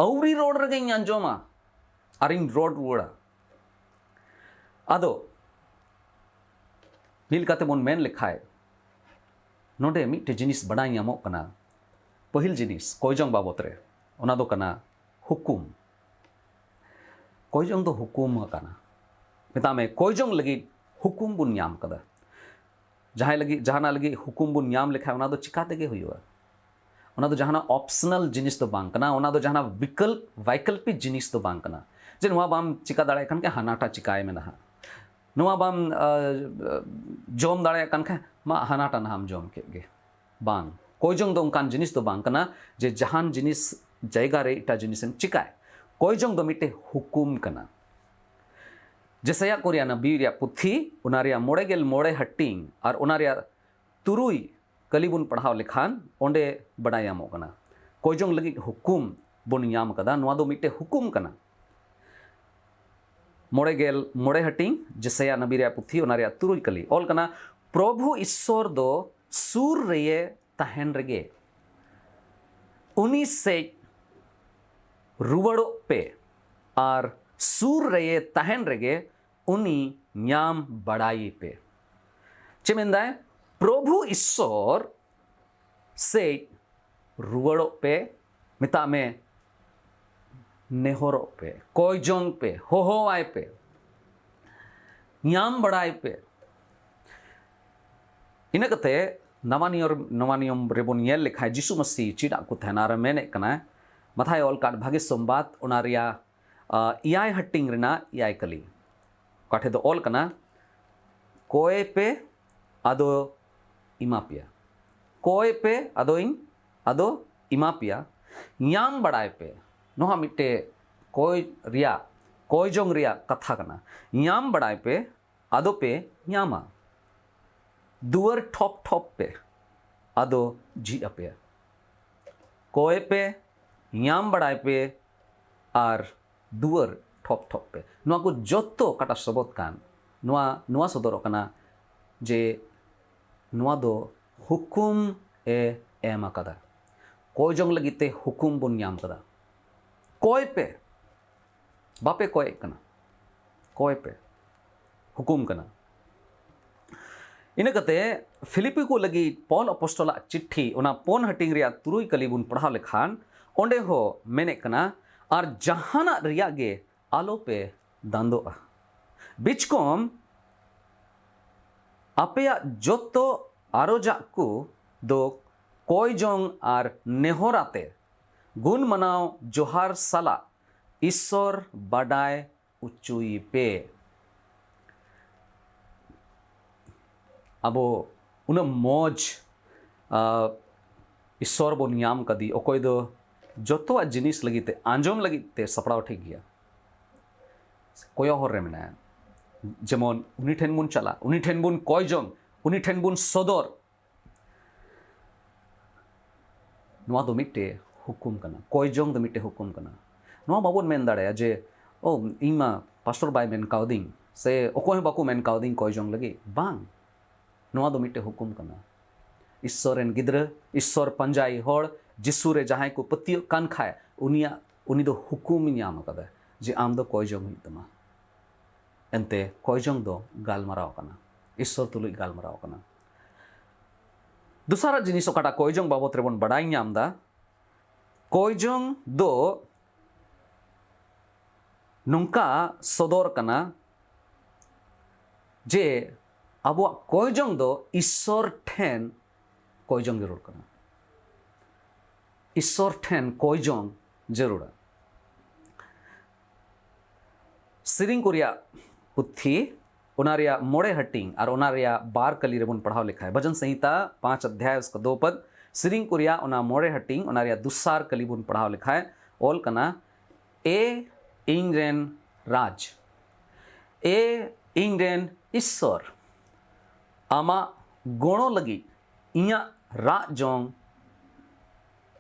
ᱟᱹᱣᱨᱤ ᱨᱚᱲ ᱨᱮᱜᱮᱧ ᱟᱸᱡᱚᱢᱟ ᱟᱨᱤᱧ ᱨᱚᱲ ᱨᱩᱣᱟᱹᱲᱟ᱾ ᱟᱫᱚ ᱢᱤᱫ ᱞᱮᱠᱟᱛᱮ ᱵᱚᱱ ᱢᱮᱱ ᱞᱮᱠᱷᱟᱡ, ᱱᱚᱰᱮ ᱢᱤᱫᱴᱮᱡ ᱡᱤᱱᱤᱥ ᱵᱟᱰᱟᱭ ᱧᱟᱢᱚᱜ ᱠᱟᱱᱟ᱾ ᱯᱟᱹᱦᱤᱞ ᱡᱤᱱᱤᱥ ᱠᱚᱭ ᱡᱚᱝ ᱵᱟᱵᱚᱛ ᱨᱮ, ᱚᱱᱟ ᱫᱚ ᱠᱟᱱᱟ ᱦᱩᱠᱩᱢ᱾ ᱠᱚᱭ ᱡᱚᱝ ᱫᱚ ᱦᱩᱠᱩᱢ ᱠᱟᱱᱟ᱾ ᱢᱮᱛᱟᱜ ᱢᱮ, ᱠᱚᱭ ᱡᱚᱝ ᱞᱟᱹᱜᱤᱫ ᱦᱩᱠᱩᱢ ᱵᱚᱱ ᱧᱟᱢ ᱠᱟᱫᱟ᱾ ᱡᱟᱦᱟᱸᱭ ᱞᱟᱹᱜᱤᱫ, ᱡᱟᱦᱟᱱᱟᱜ ᱞᱟᱹᱜᱤᱫ ᱦᱩᱠᱩᱢ ᱵᱚᱱ ᱧᱟᱢ ᱞᱮᱠᱷᱟᱱ, ᱚᱱᱟ ᱫᱚ ᱪᱤᱠᱟ ᱛᱮᱜᱮ ᱦᱩᱭᱩᱜᱼᱟ᱾ ᱚᱱᱟ ᱫᱚ ᱡᱟᱦᱟᱱᱟᱜ ᱚᱯᱥᱚᱱᱟᱞ ᱡᱤᱱᱤᱥ ᱫᱚ ᱵᱟᱝ ᱠᱟᱱᱟ, ᱚᱱᱟ ᱫᱚ ᱡᱟᱦᱟᱱᱟᱜ ᱵᱤᱠᱚᱞᱯ, ᱵᱟᱭᱠᱚᱞᱯᱤᱠ ᱡᱤᱱᱤᱥ ᱫᱚ ᱵᱟᱝ ᱠᱟᱱᱟ᱾ ᱡᱮ ᱱᱚᱣᱟ ᱵᱟᱢ ᱪᱤᱠᱟ ᱫᱟᱲᱮᱭᱟᱜ ᱠᱷᱟᱱ ᱜᱮ ᱦᱟᱱᱟᱴᱟ ᱪᱤᱠᱟᱭ ᱢᱮ ᱱᱟᱦᱟᱜ, ᱱᱚᱣᱟ ᱵᱟᱢ, ᱟ, ᱡᱚᱢ ᱫᱟᱲᱮᱭᱟᱜ ᱠᱟᱱ ᱠᱷᱟᱱ ᱢᱟ ᱦᱟᱱᱟᱴᱟ ᱱᱟᱦᱟᱜ ᱮᱢ ᱡᱚᱢ ᱠᱮᱫ ᱜᱮ᱾ ᱵᱟᱝ, ᱠᱚᱭ ᱡᱚᱝ ᱫᱚ ᱚᱱᱠᱟᱱ ᱡᱤᱱᱤᱥ ᱫᱚ ᱵᱟᱝ ᱠᱟᱱᱟ ᱡᱮ ᱡᱟᱦᱟᱱ ᱡᱤᱱᱤᱥ ᱡᱟᱭᱜᱟ ᱨᱮ ᱮᱴᱟᱜ ᱡᱤᱱᱤᱥ ᱮᱢ ᱪᱤᱠᱟᱭ᱾ ᱠᱚᱭ ᱡᱚᱝ ᱫᱚ ᱢᱤᱫᱴᱮᱡ ᱦᱩᱠᱩᱢ ᱠᱟᱱᱟ᱾ ᱡᱮᱥᱟᱭᱟ ᱠᱚ ᱨᱮᱭᱟᱜ ᱱᱟᱵᱤ ᱨᱮᱭᱟᱜ ᱯᱩᱛᱷᱤ, ᱚᱱᱟ ᱨᱮᱭᱟᱜ ᱢᱚᱬᱮ ᱜᱮᱞ ᱢᱚᱬᱮ ᱦᱟᱹᱴᱤᱧ ᱟᱨ ᱚᱱᱟ ᱨᱮᱭᱟᱜ ᱛᱩᱨᱩᱭ ᱠᱟᱹᱞᱤ ᱵᱚᱱ ᱯᱟᱲᱦᱟᱣ ᱞᱮᱠᱷᱟᱱ, ᱚᱸᱰᱮ ᱵᱟᱰᱟᱭ ᱧᱟᱢᱚᱜ ᱠᱟᱱᱟ᱾ ᱠᱚᱭ ᱡᱚᱝ ᱞᱟᱹᱜᱤᱫ ᱦᱩᱠᱩᱢ ᱵᱚᱱ ᱧᱟᱢ ᱠᱟᱫᱟ, ᱱᱚᱣᱟ ᱫᱚ ᱢᱤᱫᱴᱮᱡ ᱦᱩᱠᱩᱢ ᱠᱟᱱᱟ᱾ ᱢᱚᱬᱮ ᱜᱮᱞ ᱢᱚᱬᱮ ᱦᱟᱹᱴᱤᱧ, ᱡᱮᱥᱟᱭᱟ ᱱᱟᱵᱤ ᱨᱮᱭᱟᱜ ᱯᱩᱛᱷᱤ, ᱚᱱᱟ ᱨᱮᱭᱟᱜ ᱛᱩᱨᱩᱭ ᱠᱟᱹᱞᱤ, ᱚᱞ ᱠᱟᱱᱟ, ᱯᱨᱚᱵᱷᱩ ᱤᱥᱥᱚᱨ ᱫᱚ ᱥᱩᱨ ᱨᱮᱭᱮ ᱛᱟᱦᱮᱱ ᱨᱮᱜᱮ ᱩᱱᱤ ᱥᱮᱡ ᱨᱩᱣᱟᱹᱲᱚᱜ ᱯᱮ, ᱟᱨ ᱥᱩᱨ ᱨᱮᱭᱮ ᱛᱟᱦᱮᱱ ᱨᱮᱜᱮ ᱩᱱᱤ ᱧᱟᱢ ᱵᱟᱲᱟᱭᱮ ᱯᱮ᱾ ᱪᱮᱫ ᱢᱮᱱᱫᱟᱭ? ᱯᱨᱚᱵᱷᱩ ᱤᱥᱥᱚᱨ ᱥᱮᱡ ᱨᱩᱣᱟᱹᱲᱚᱜ ᱯᱮ, ᱢᱮᱛᱟᱜ ᱢᱮ, ᱱᱮᱦᱚᱨᱚᱜ ᱯᱮ, ᱠᱚᱭ ᱡᱚᱝ ᱯᱮ, ᱦᱚᱦᱚᱣᱟᱭ ᱯᱮ, ᱧᱟᱢ ᱵᱟᱲᱟᱭ ᱯᱮ᱾ ᱤᱱᱟᱹ ᱠᱟᱛᱮ ᱱᱟᱣᱟ ᱱᱤᱭᱚᱢ, ᱱᱟᱣᱟ ᱱᱤᱭᱚᱢ ᱨᱮᱵᱚᱱ ᱧᱮᱞ ᱞᱮᱠᱷᱟᱱ, ᱡᱤᱥᱩ ᱢᱟᱹᱥᱤ ᱪᱮᱫ ᱟᱜ ᱠᱚ ᱛᱟᱦᱮᱱᱟ ᱟᱨ ᱢᱮᱱᱮᱫ ᱠᱟᱱᱟᱭ, ᱢᱟᱛᱷᱟᱭ ᱚᱞ ᱠᱟᱫ ᱵᱷᱟᱜᱮ ᱥᱚᱢᱵᱟᱫ, ᱚᱱᱟ ᱨᱮᱭᱟᱜ, ᱟ, ᱮᱭᱟᱭ ᱦᱟᱹᱴᱤᱧ ᱨᱮᱱᱟᱜ ᱮᱭᱟᱭ ᱠᱟᱹᱞᱤ, ᱚᱠᱟ ᱴᱷᱮᱡ ᱫᱚ ᱚᱞ ᱠᱟᱱᱟ, ᱠᱚᱭ ᱯᱮ, ᱟᱫᱚ ᱮᱢᱟ ᱯᱮᱭᱟ, ᱠᱚᱭ ᱯᱮ, ᱟᱫᱚᱧ, ᱟᱫᱚ ᱮᱢᱟ ᱯᱮᱭᱟ, ᱧᱟᱢ ᱵᱟᱲᱟᱭ ᱯᱮ᱾ ᱱᱚᱣᱟ ᱢᱤᱫᱴᱮᱡ ᱠᱚᱭ ᱨᱮᱭᱟᱜ, ᱠᱚᱭ ᱡᱚᱝ ᱨᱮᱭᱟᱜ ᱠᱟᱛᱷᱟ ᱠᱟᱱᱟ᱾ ᱧᱟᱢ ᱵᱟᱲᱟᱭ ᱯᱮ, ᱟᱫᱚ ᱯᱮ ᱧᱟᱢᱟ᱾ ᱫᱩᱣᱟᱹᱨ ᱴᱷᱚᱯ ᱴᱷᱚᱯ ᱯᱮ, ᱟᱫᱚ ᱡᱷᱤᱡ ᱟᱯᱮᱭᱟ᱾ ᱠᱚᱭ ᱯᱮ, ᱧᱟᱢ ᱵᱟᱲᱟᱭ ᱯᱮ, ᱟᱨ ᱫᱩᱣᱟᱹᱨ ᱴᱷᱚᱯ ᱴᱷᱚᱯ ᱯᱮ᱾ ᱱᱚᱣᱟ ᱠᱚ ᱡᱚᱛᱚ ᱚᱠᱟᱴᱟᱜ ᱥᱚᱵᱚᱫ ᱠᱟᱱ, ᱱᱚᱣᱟ, ᱱᱚᱣᱟ ᱥᱚᱫᱚᱨᱚᱜ ᱠᱟᱱᱟ ᱡᱮ ᱱᱚᱣᱟ ᱫᱚ ᱦᱩᱠᱩᱢ ᱮ ᱮᱢ ᱟᱠᱟᱫᱟ᱾ ᱠᱚᱭ ᱡᱚᱝ ᱞᱟᱹᱜᱤᱫ ᱛᱮ ᱦᱩᱠᱩᱢ ᱵᱚᱱ ᱧᱟᱢ ᱠᱟᱫᱟ᱾ ᱠᱚᱭ ᱯᱮ, ᱵᱟᱯᱮ ᱠᱚᱭᱮᱫ ᱠᱟᱱᱟ, ᱠᱚᱭ ᱯᱮ, ᱦᱩᱠᱩᱢ ᱠᱟᱱᱟ᱾ ᱤᱱᱟᱹ ᱠᱟᱛᱮ ᱯᱷᱤᱞᱤᱯᱤ ᱠᱚ ᱞᱟᱹᱜᱤᱫ ᱯᱚᱞ ᱟᱯᱚᱥᱴᱚᱞᱟᱜ ᱪᱤᱴᱷᱤ, ᱚᱱᱟ ᱯᱩᱱ ᱦᱟᱹᱴᱤᱧ ᱨᱮᱭᱟᱜ ᱛᱩᱨᱩᱭ ᱠᱟᱹᱞᱤ ᱵᱚᱱ ᱯᱟᱲᱦᱟᱣ ᱞᱮᱠᱷᱟᱱ, ᱚᱸᱰᱮ ᱦᱚᱸ ᱢᱮᱱᱮᱫ ᱠᱟᱱᱟ, ᱟᱨ ᱡᱟᱦᱟᱱᱟᱜ ᱨᱮᱭᱟᱜ ᱜᱮ ᱟᱞᱚ ᱯᱮ ᱫᱟᱱᱫᱚᱜᱼᱟ᱾ ᱵᱤᱪᱠᱚᱢ ᱟᱯᱮᱭᱟᱜ ᱡᱚᱛᱚ ᱟᱨᱚᱡᱟᱜ ᱠᱚ ᱫᱚ ᱠᱚᱭ ᱡᱚᱝ ᱟᱨ ᱱᱮᱦᱚᱨ ᱟᱛᱮ ᱜᱩᱱ ᱢᱟᱱᱟᱣ ᱡᱚᱦᱟᱨ ᱥᱟᱞᱟᱜ ᱤᱥᱥᱚᱨ ᱵᱟᱰᱟᱭ ᱚᱪᱚᱭᱮ ᱯᱮ᱾ ᱟᱵᱚ ᱩᱱᱟᱹᱜ ᱢᱚᱡᱽ, ᱟ, ᱤᱥᱥᱚᱨ ᱵᱚᱱ ᱧᱟᱢ ᱠᱟᱫᱮ, ᱚᱠᱚᱭ ᱫᱚ ᱡᱚᱛᱚᱣᱟᱜ ᱡᱤᱱᱤᱥ ᱞᱟᱹᱜᱤᱫ ᱛᱮ, ᱟᱸᱡᱚᱢ ᱞᱟᱹᱜᱤᱫ ᱛᱮ ᱥᱟᱯᱲᱟᱣ ᱴᱷᱤᱠ ᱜᱮᱭᱟ᱾ ᱠᱚᱭᱚᱜ ᱦᱚᱨ ᱨᱮ ᱢᱮᱱᱟᱭᱟ᱾ ᱡᱮᱢᱚᱱ ᱩᱱᱤ ᱴᱷᱮᱱ ᱵᱚᱱ ᱪᱟᱞᱟᱜ, ᱩᱱᱤ ᱴᱷᱮᱱ ᱵᱚᱱ ᱠᱚᱭ ᱡᱚᱝ, ᱩᱱᱤ ᱴᱷᱮᱱ ᱵᱚᱱ ᱥᱚᱫᱚᱨ᱾ ᱱᱚᱣᱟ ᱫᱚ ᱢᱤᱫᱴᱮᱡ ᱦᱩᱠᱩᱢ ᱠᱟᱱᱟ, ᱠᱚᱭ ᱡᱚᱝ ᱫᱚ ᱢᱤᱫᱴᱮᱡ ᱦᱩᱠᱩᱢ ᱠᱟᱱᱟ᱾ ᱱᱚᱣᱟ ᱵᱟᱵᱚᱱ ᱢᱮᱱ ᱫᱟᱲᱮᱭᱟᱜᱼᱟ ᱡᱮ, "ᱳ, ᱤᱧ ᱢᱟ ᱯᱟᱥᱴᱚᱨ ᱵᱟᱭ ᱢᱮᱱ ᱠᱟᱣᱫᱤᱧ, ᱥᱮ ᱚᱠᱚᱭ ᱦᱚᱸ ᱵᱟᱠᱚ ᱢᱮᱱ ᱠᱟᱣᱫᱤᱧ ᱠᱚᱭ ᱡᱚᱝ ᱞᱟᱹᱜᱤᱫ", ᱵᱟᱝ᱾ ᱱᱚᱣᱟ ᱫᱚ ᱢᱤᱫᱴᱮᱡ ᱦᱩᱠᱩᱢ ᱠᱟᱱᱟ᱾ ᱤᱥᱥᱚᱨ ᱨᱮᱱ ᱜᱤᱫᱽᱨᱟᱹ, ᱤᱥᱥᱚᱨ ᱯᱟᱸᱡᱟᱭ ᱦᱚᱲ, ᱡᱤᱥᱩ ᱨᱮ ᱡᱟᱦᱟᱸᱭ ᱠᱚ ᱯᱟᱹᱛᱭᱟᱹᱜ ᱠᱟᱱ ᱠᱷᱟᱡ, ᱩᱱᱤᱭᱟᱜ, ᱩᱱᱤ ᱫᱚ ᱦᱩᱠᱩᱢ ᱧᱟᱢ ᱟᱠᱟᱫᱟ ᱡᱮ ᱟᱢ ᱫᱚ ᱠᱚᱭ ᱡᱚᱝ ᱦᱩᱭᱩᱜ ᱛᱟᱢᱟ᱾ ᱮᱱᱛᱮ ᱠᱚᱭ ᱡᱚᱝ ᱫᱚ ᱜᱟᱞᱢᱟᱨᱟᱣ ᱠᱟᱱᱟ, ᱤᱥᱥᱚᱨ ᱛᱩᱞᱩᱡ ᱜᱟᱞᱢᱟᱨᱟᱣ ᱠᱟᱱᱟ᱾ ᱫᱚᱥᱟᱨᱟᱜ ᱡᱤᱱᱤᱥ ᱚᱠᱟᱴᱟᱜ ᱠᱚᱭ ᱡᱚᱝ ᱵᱟᱵᱚᱛ ᱨᱮᱵᱚᱱ ᱵᱟᱰᱟᱭ ᱧᱟᱢ ᱮᱫᱟ, ᱠᱚᱭ ᱡᱚᱝ ᱫᱚ ᱱᱚᱝᱠᱟ ᱥᱚᱫᱚᱨ ᱠᱟᱱᱟ ᱡᱮ ᱟᱵᱚᱣᱟᱜ ᱠᱚᱭ ᱡᱚᱝ ᱫᱚ ᱤᱥᱥᱚᱨ ᱴᱷᱮᱱ ᱠᱚᱭ ᱡᱚᱝ ᱡᱟᱹᱨᱩᱲ ᱠᱟᱱᱟ᱾ ᱤᱥᱥᱚᱨ ᱴᱷᱮᱱ ᱠᱚᱭ ᱡᱚᱝ ᱡᱟᱹᱨᱩᱲᱟ᱾ ᱥᱮᱨᱮᱧ ᱠᱚ ᱨᱮᱭᱟᱜ ᱯᱩᱛᱷᱤ, ᱚᱱᱟ ᱨᱮᱭᱟᱜ ᱢᱚᱬᱮ ᱦᱟᱹᱴᱤᱧ ᱟᱨ ᱚᱱᱟ ᱨᱮᱭᱟᱜ ᱵᱟᱨ ᱠᱟᱹᱞᱤ ᱨᱮᱵᱚᱱ ᱯᱟᱲᱦᱟᱣ ᱞᱮᱠᱷᱟᱱ, ᱵᱷᱟᱡᱚᱱ ᱥᱚᱝᱦᱤᱛᱟ ᱯᱟᱸᱪ ᱚᱫᱷᱭᱟᱭ ᱩᱥᱠᱟ ᱫᱳ ᱯᱚᱫ, ᱥᱮᱨᱮᱧ ᱠᱚ ᱨᱮᱭᱟᱜ ᱚᱱᱟ ᱢᱚᱬᱮ ᱦᱟᱹᱴᱤᱧ, ᱚᱱᱟ ᱨᱮᱭᱟᱜ ᱫᱚᱥᱟᱨ ᱠᱟᱹᱞᱤ ᱵᱚᱱ ᱯᱟᱲᱦᱟᱣ ᱞᱮᱠᱷᱟᱱ ᱚᱞ ᱠᱟᱱᱟ, "ᱮ ᱤᱧ ᱨᱮᱱ ᱨᱟᱡᱽ, ᱮ ᱤᱧ ᱨᱮᱱ ᱤᱥᱥᱚᱨ, ᱟᱢᱟᱜ ᱜᱚᱲᱚ ᱞᱟᱹᱜᱤᱫ ᱤᱧᱟᱹᱜ ᱨᱟᱜ ᱡᱚᱝ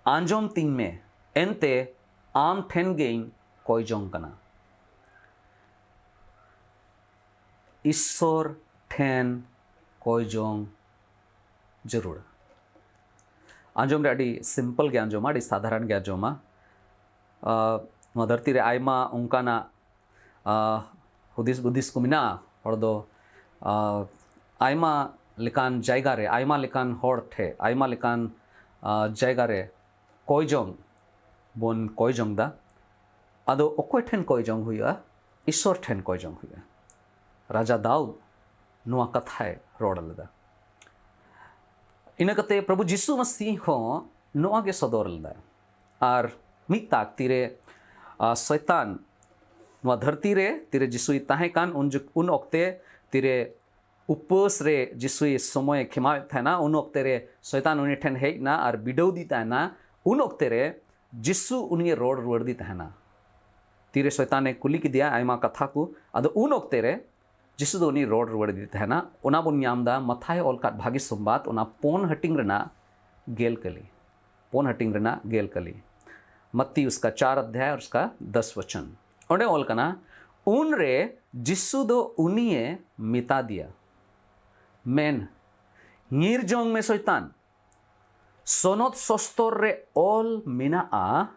ᱟᱸᱡᱚᱢ ᱛᱤᱧ ᱢᱮ, ᱮᱱᱛᱮ ᱟᱢ ᱴᱷᱮᱱ ᱜᱮᱧ ᱠᱚᱭ ᱡᱚᱝ ᱠᱟᱱᱟ᱾ ᱤᱥᱥᱚᱨ ᱴᱷᱮᱱ ᱠᱚᱭ ᱡᱚᱝ ᱡᱟᱹᱨᱩᱲᱟ᱾ ᱟᱸᱡᱚᱢ ᱨᱮ ᱟᱹᱰᱤ ᱥᱤᱢᱯᱚᱞ ᱜᱮ ᱟᱸᱡᱚᱢᱟ, ᱟᱹᱰᱤ ᱥᱟᱫᱷᱟᱨᱚᱱ ᱜᱮ ᱟᱸᱡᱚᱢᱟ᱾ ᱟᱨ ᱱᱚᱣᱟ ᱫᱷᱟᱹᱨᱛᱤ ᱨᱮ ᱟᱭᱢᱟ ᱚᱱᱠᱟᱱᱟᱜ ᱟᱨ ᱦᱩᱫᱤᱥ ᱵᱩᱫᱤᱥ ᱠᱚ ᱢᱮᱱᱟᱜᱼᱟ᱾ ᱦᱚᱲ ᱫᱚ ᱟᱨ ᱟᱭᱢᱟ ᱞᱮᱠᱟᱱ ᱡᱟᱭᱜᱟ ᱨᱮ, ᱟᱭᱢᱟ ᱞᱮᱠᱟᱱ ᱦᱚᱲ ᱴᱷᱮᱱ, ᱟᱭᱢᱟ ᱞᱮᱠᱟᱱ ᱟᱨ ᱡᱟᱭᱜᱟ ᱨᱮ ᱠᱚᱭ ᱡᱚᱝ ᱵᱚᱱ ᱠᱚᱭ ᱡᱚᱝ ᱫᱟ᱾ ᱟᱫᱚ ᱚᱠᱚᱭ ᱴᱷᱮᱱ ᱠᱚᱭ ᱡᱚᱝ ᱦᱩᱭᱩᱜᱼᱟ? ᱤᱥᱥᱚᱨ ᱴᱷᱮᱱ ᱠᱚᱭ ᱡᱚᱝ ᱦᱩᱭᱩᱜᱼᱟ᱾ ᱨᱟᱡᱟ ᱫᱟᱣᱩᱫ ᱱᱚᱣᱟ ᱠᱟᱛᱷᱟᱭ ᱨᱚᱲ ᱞᱮᱫᱟ᱾ ᱤᱱᱟᱹ ᱠᱟᱛᱮ ᱯᱨᱚᱵᱷᱩ ᱡᱤᱥᱩ ᱢᱟᱥᱤ ᱦᱚᱸ ᱱᱚᱣᱟ ᱜᱮ ᱥᱚᱫᱚᱨ ᱞᱮᱫᱟᱭ᱾ ᱟᱨ ᱢᱤᱫ ᱛᱟᱠ ᱛᱤᱨᱮ ᱟᱨ ᱥᱚᱭᱛᱟᱱ ᱱᱚᱣᱟ ᱫᱷᱟᱹᱨᱛᱤ ᱨᱮ ᱛᱤᱨᱮ ᱡᱤᱥᱩᱭ ᱛᱟᱦᱮᱸ ᱠᱟᱱ, ᱩᱱ ᱡᱚᱠ-, ᱩᱱ ᱚᱠᱛᱮ ᱛᱤᱨᱮ ᱩᱯᱟᱹᱥ ᱨᱮ ᱡᱤᱥᱩᱭ ᱥᱚᱢᱚᱭᱮ ᱠᱷᱮᱢᱟᱣᱮᱫ ᱛᱟᱦᱮᱱᱟ, ᱩᱱ ᱚᱠᱛᱮ ᱨᱮ ᱥᱚᱭᱛᱟᱱ ᱩᱱᱤ ᱴᱷᱮᱱ ᱦᱮᱡ ᱮᱱᱟ ᱟᱨ ᱵᱤᱰᱟᱹᱣ ᱫᱤ ᱛᱟᱦᱮᱱᱟ᱾ ᱩᱱ ᱚᱠᱛᱮ ᱨᱮ ᱡᱤᱥᱩ ᱩᱱᱤᱭᱮ ᱨᱚᱲ ᱨᱩᱣᱟᱹᱲ ᱫᱤ ᱛᱟᱦᱮᱱᱟ᱾ ᱛᱤᱨᱮ ᱥᱚᱭᱛᱟᱱᱮ ᱠᱩᱞᱤ ᱠᱮᱫᱮᱭᱟ ᱟᱭᱢᱟ ᱠᱟᱛᱷᱟ ᱠᱚ, ᱟᱫᱚ ᱩᱱ ᱚᱠᱛᱮ ᱨᱮ ᱡᱤᱥᱩ ᱫᱚ ᱩᱱᱤ ᱨᱚᱲ ᱨᱩᱣᱟᱹᱲ ᱫᱤ ᱛᱟᱦᱮᱱᱟ᱾ ᱚᱱᱟ ᱵᱚᱱ ᱧᱟᱢ ᱮᱫᱟ ᱢᱟᱛᱷᱟᱭ ᱚᱞ ᱠᱟᱫ ᱵᱷᱟᱹᱜᱤ ᱥᱚᱢᱵᱟᱫ, ᱚᱱᱟ ᱯᱳᱱ ᱦᱟᱹᱴᱤᱧ ᱨᱮᱱᱟᱜ ᱜᱮᱞ ᱠᱟᱹᱞᱤ᱾ ᱯᱳᱱ ᱦᱟᱹᱴᱤᱧ ᱨᱮᱱᱟᱜ ᱜᱮᱞ ᱠᱟᱹᱞᱤ᱾ ᱢᱟᱛᱤ ᱩᱥᱠᱟ ᱪᱟᱨ ᱟᱫᱷᱭᱟᱭ ᱟᱨ ᱩᱥᱠᱟ ᱫᱚᱥ ᱣᱟᱪᱚᱱ᱾ ᱚᱸᱰᱮ ᱚᱞ ᱠᱟᱱᱟ, ᱩᱱᱨᱮ ᱡᱤᱥᱩ ᱫᱚ ᱩᱱᱤᱭᱮ ᱢᱮᱛᱟ ᱫᱮᱭᱟ, ᱢᱮᱱ, ᱧᱤᱨ ᱡᱚᱝ ᱢᱮ ᱥᱚᱭᱛᱟᱱ, ᱥᱚᱱᱚᱛ ᱥᱚᱥᱛᱚᱨ ᱨᱮ ᱚᱞ ᱢᱮᱱᱟᱜᱼᱟ,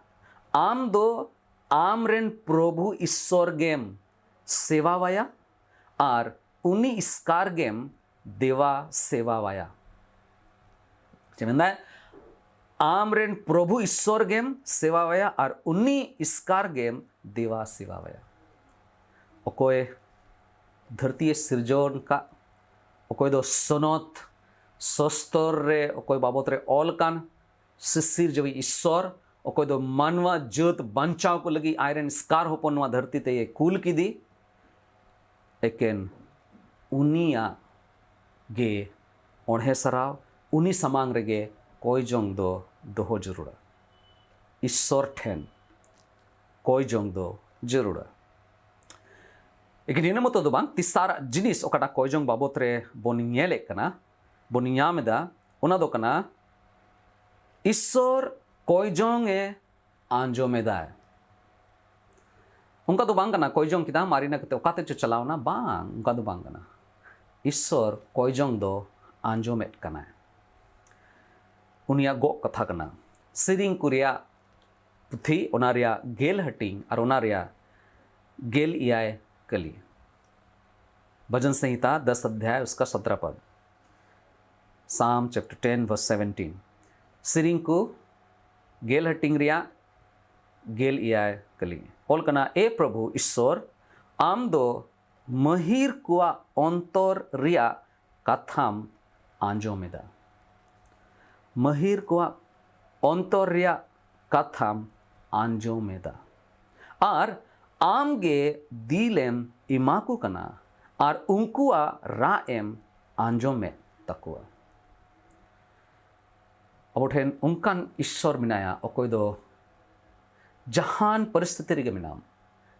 ᱟᱢ ᱫᱚ ᱟᱢ ᱨᱮᱱ ᱯᱨᱚᱵᱷᱩ ᱤᱥᱥᱚᱨ ᱜᱮᱢ ᱥᱮᱵᱟᱣᱟᱭᱟ ᱟᱨ ᱩᱱᱤ ᱤᱥᱠᱟᱨ ᱜᱮᱢ ᱫᱮᱣᱟ ᱥᱮᱵᱟᱣᱟᱭᱟ᱾ ᱪᱮᱫ ᱢᱮᱱᱫᱟᱭ? ᱟᱢ ᱨᱮᱱ ᱯᱨᱚᱵᱷᱩ ᱤᱥᱥᱚᱨ ᱜᱮᱢ ᱥᱮᱵᱟᱣᱟᱭᱟ ᱟᱨ ᱩᱱᱤ ᱤᱥᱠᱟᱨ ᱜᱮᱢ ᱫᱮᱣᱟ ᱥᱮᱵᱟᱣᱟᱭᱟ᱾ ᱚᱠᱚᱭ ᱫᱷᱟᱹᱨᱛᱤᱭᱮ ᱥᱤᱨᱡᱚᱱ ᱠᱟᱜ, ᱚᱠᱚᱭ ᱫᱚ ᱥᱚᱱᱚᱛ ᱥᱚᱥᱛᱚᱨ ᱨᱮ ᱚᱠᱚᱭ ᱵᱟᱵᱚᱛ ᱨᱮ ᱚᱞ ᱠᱟᱱ, ᱥᱤᱥᱤᱨ ᱡᱟᱹᱣᱤ ᱤᱥᱥᱚᱨ, ᱚᱠᱚᱭ ᱫᱚ ᱢᱟᱱᱣᱟ ᱡᱟᱹᱛ ᱵᱟᱧᱪᱟᱣ ᱠᱚ ᱞᱟᱹᱜᱤᱫ ᱟᱡᱨᱮᱱ ᱮᱥᱠᱟᱨ ᱦᱚᱯᱚᱱ ᱱᱚᱣᱟ ᱫᱷᱟᱹᱨᱛᱤ ᱛᱮᱭ ᱠᱩᱞ ᱠᱮᱫᱮ, ᱮᱠᱮᱱ ᱩᱱᱤᱭᱟᱜ ᱜᱮ ᱚᱬᱦᱮ ᱥᱟᱨᱦᱟᱣ, ᱩᱱᱤ ᱥᱟᱢᱟᱝ ᱨᱮᱜᱮ ᱠᱚᱭ ᱡᱚᱝ ᱫᱚ ᱫᱚᱦᱚ ᱡᱟᱹᱨᱩᱲᱟ᱾ ᱤᱥᱥᱚᱨ ᱴᱷᱮᱱ ᱠᱚᱭ ᱡᱚᱝ ᱫᱚ ᱡᱟᱹᱨᱩᱲᱟ᱾ ᱮᱠᱮᱱ ᱤᱱᱟᱹ ᱢᱚᱛᱚ ᱫᱚ ᱵᱟᱝ, ᱛᱮᱥᱟᱨᱟᱜ ᱡᱤᱱᱤᱥ ᱚᱠᱟᱴᱟᱜ ᱠᱚᱭ ᱡᱚᱝ ᱵᱟᱵᱚᱛ ᱨᱮ ᱵᱚᱱ ᱧᱮᱞᱮᱫ ᱠᱟᱱᱟ, ᱵᱚᱱ ᱧᱟᱢ ᱮᱫᱟ, ᱚᱱᱟ ᱫᱚ ᱠᱟᱱᱟ ᱤᱥᱥᱚᱨ ᱠᱚᱭᱡᱚᱝ ᱮ ᱟᱸᱡᱚᱢ ᱮᱫᱟᱭ᱾ ᱚᱱᱠᱟ ᱫᱚ ᱵᱟᱝ ᱠᱟᱱᱟ, ᱠᱚᱭᱡᱚᱝ ᱠᱮᱫᱟᱢ ᱟᱨ ᱤᱱᱟᱹ ᱠᱟᱛᱮ ᱚᱠᱟ ᱛᱮ ᱪᱚ ᱪᱟᱞᱟᱣᱱᱟ, ᱵᱟᱝ, ᱚᱱᱠᱟ ᱫᱚ ᱵᱟᱝ ᱠᱟᱱᱟ᱾ ᱤᱥᱥᱚᱨ ᱠᱚᱭᱡᱚᱝ ᱫᱚ ᱟᱸᱡᱚᱢᱮᱫ ᱠᱟᱱᱟᱭ᱾ ᱩᱱᱤᱭᱟᱜ ᱜᱚᱜ ᱠᱟᱛᱷᱟ ᱠᱟᱱᱟ᱾ ᱥᱮᱨᱮᱧ ᱠᱚ ᱨᱮᱭᱟᱜ ᱯᱩᱛᱷᱤ, ᱚᱱᱟ ᱨᱮᱭᱟᱜ ᱜᱮᱞ ᱦᱟᱹᱴᱤᱧ ᱟᱨ ᱚᱱᱟ ᱨᱮᱭᱟᱜ ᱜᱮᱞ ᱮᱭᱟᱭ ᱠᱟᱹᱞᱤ᱾ ᱵᱷᱟᱡᱚᱱ ᱥᱚᱝᱦᱤᱛᱟ ᱫᱚᱥ ᱚᱫᱷᱭᱟᱭ, ᱩᱥᱠᱟ ᱥᱚᱛᱨᱚ ᱯᱚᱫ᱾ Psalm chapter ten verse seventeen. ᱥᱮᱨᱮᱧ ᱠᱚ ᱜᱮᱞ ᱦᱟᱹᱴᱤᱧ ᱨᱮᱭᱟᱜ ᱜᱮᱞ ᱮᱭᱟᱭ ᱠᱟᱹᱞᱤ᱾ ᱚᱞ ᱠᱟᱱᱟ, ᱮ ᱯᱨᱚᱵᱷᱩ ᱤᱥᱥᱚᱨ, ᱟᱢ ᱫᱚ ᱢᱟᱹᱦᱤᱨ ᱠᱚᱣᱟᱜ ᱚᱱᱛᱚᱨ ᱨᱮᱭᱟᱜ ᱠᱟᱛᱷᱟᱢ ᱟᱸᱡᱚᱢ ᱮᱫᱟ᱾ ᱢᱟᱹᱦᱤᱨ ᱠᱚᱣᱟᱜ ᱚᱱᱛᱚᱨ ᱨᱮᱭᱟᱜ ᱠᱟᱛᱷᱟᱢ ᱟᱸᱡᱚᱢ ᱮᱫᱟ᱾ ᱟᱨ ᱟᱢ ᱜᱮ ᱫᱤᱞᱮᱢ ᱮᱢᱟ ᱠᱚ ᱠᱟᱱᱟ ᱟᱨ ᱩᱱᱠᱩᱣᱟᱜ ᱨᱟᱜ ᱮᱢ ᱟᱸᱡᱚᱢᱮᱫ ᱛᱟᱠᱚᱣᱟ᱾ ᱟᱵᱚ ᱴᱷᱮᱱ ᱚᱱᱠᱟᱱ ᱤᱥᱥᱚᱨ ᱢᱮᱱᱟᱭᱟ, ᱚᱠᱚᱭ ᱫᱚ ᱡᱟᱦᱟᱱ ᱯᱚᱨᱤᱥᱛᱷᱤᱛᱤ ᱨᱮᱜᱮ ᱢᱮᱱᱟᱢ,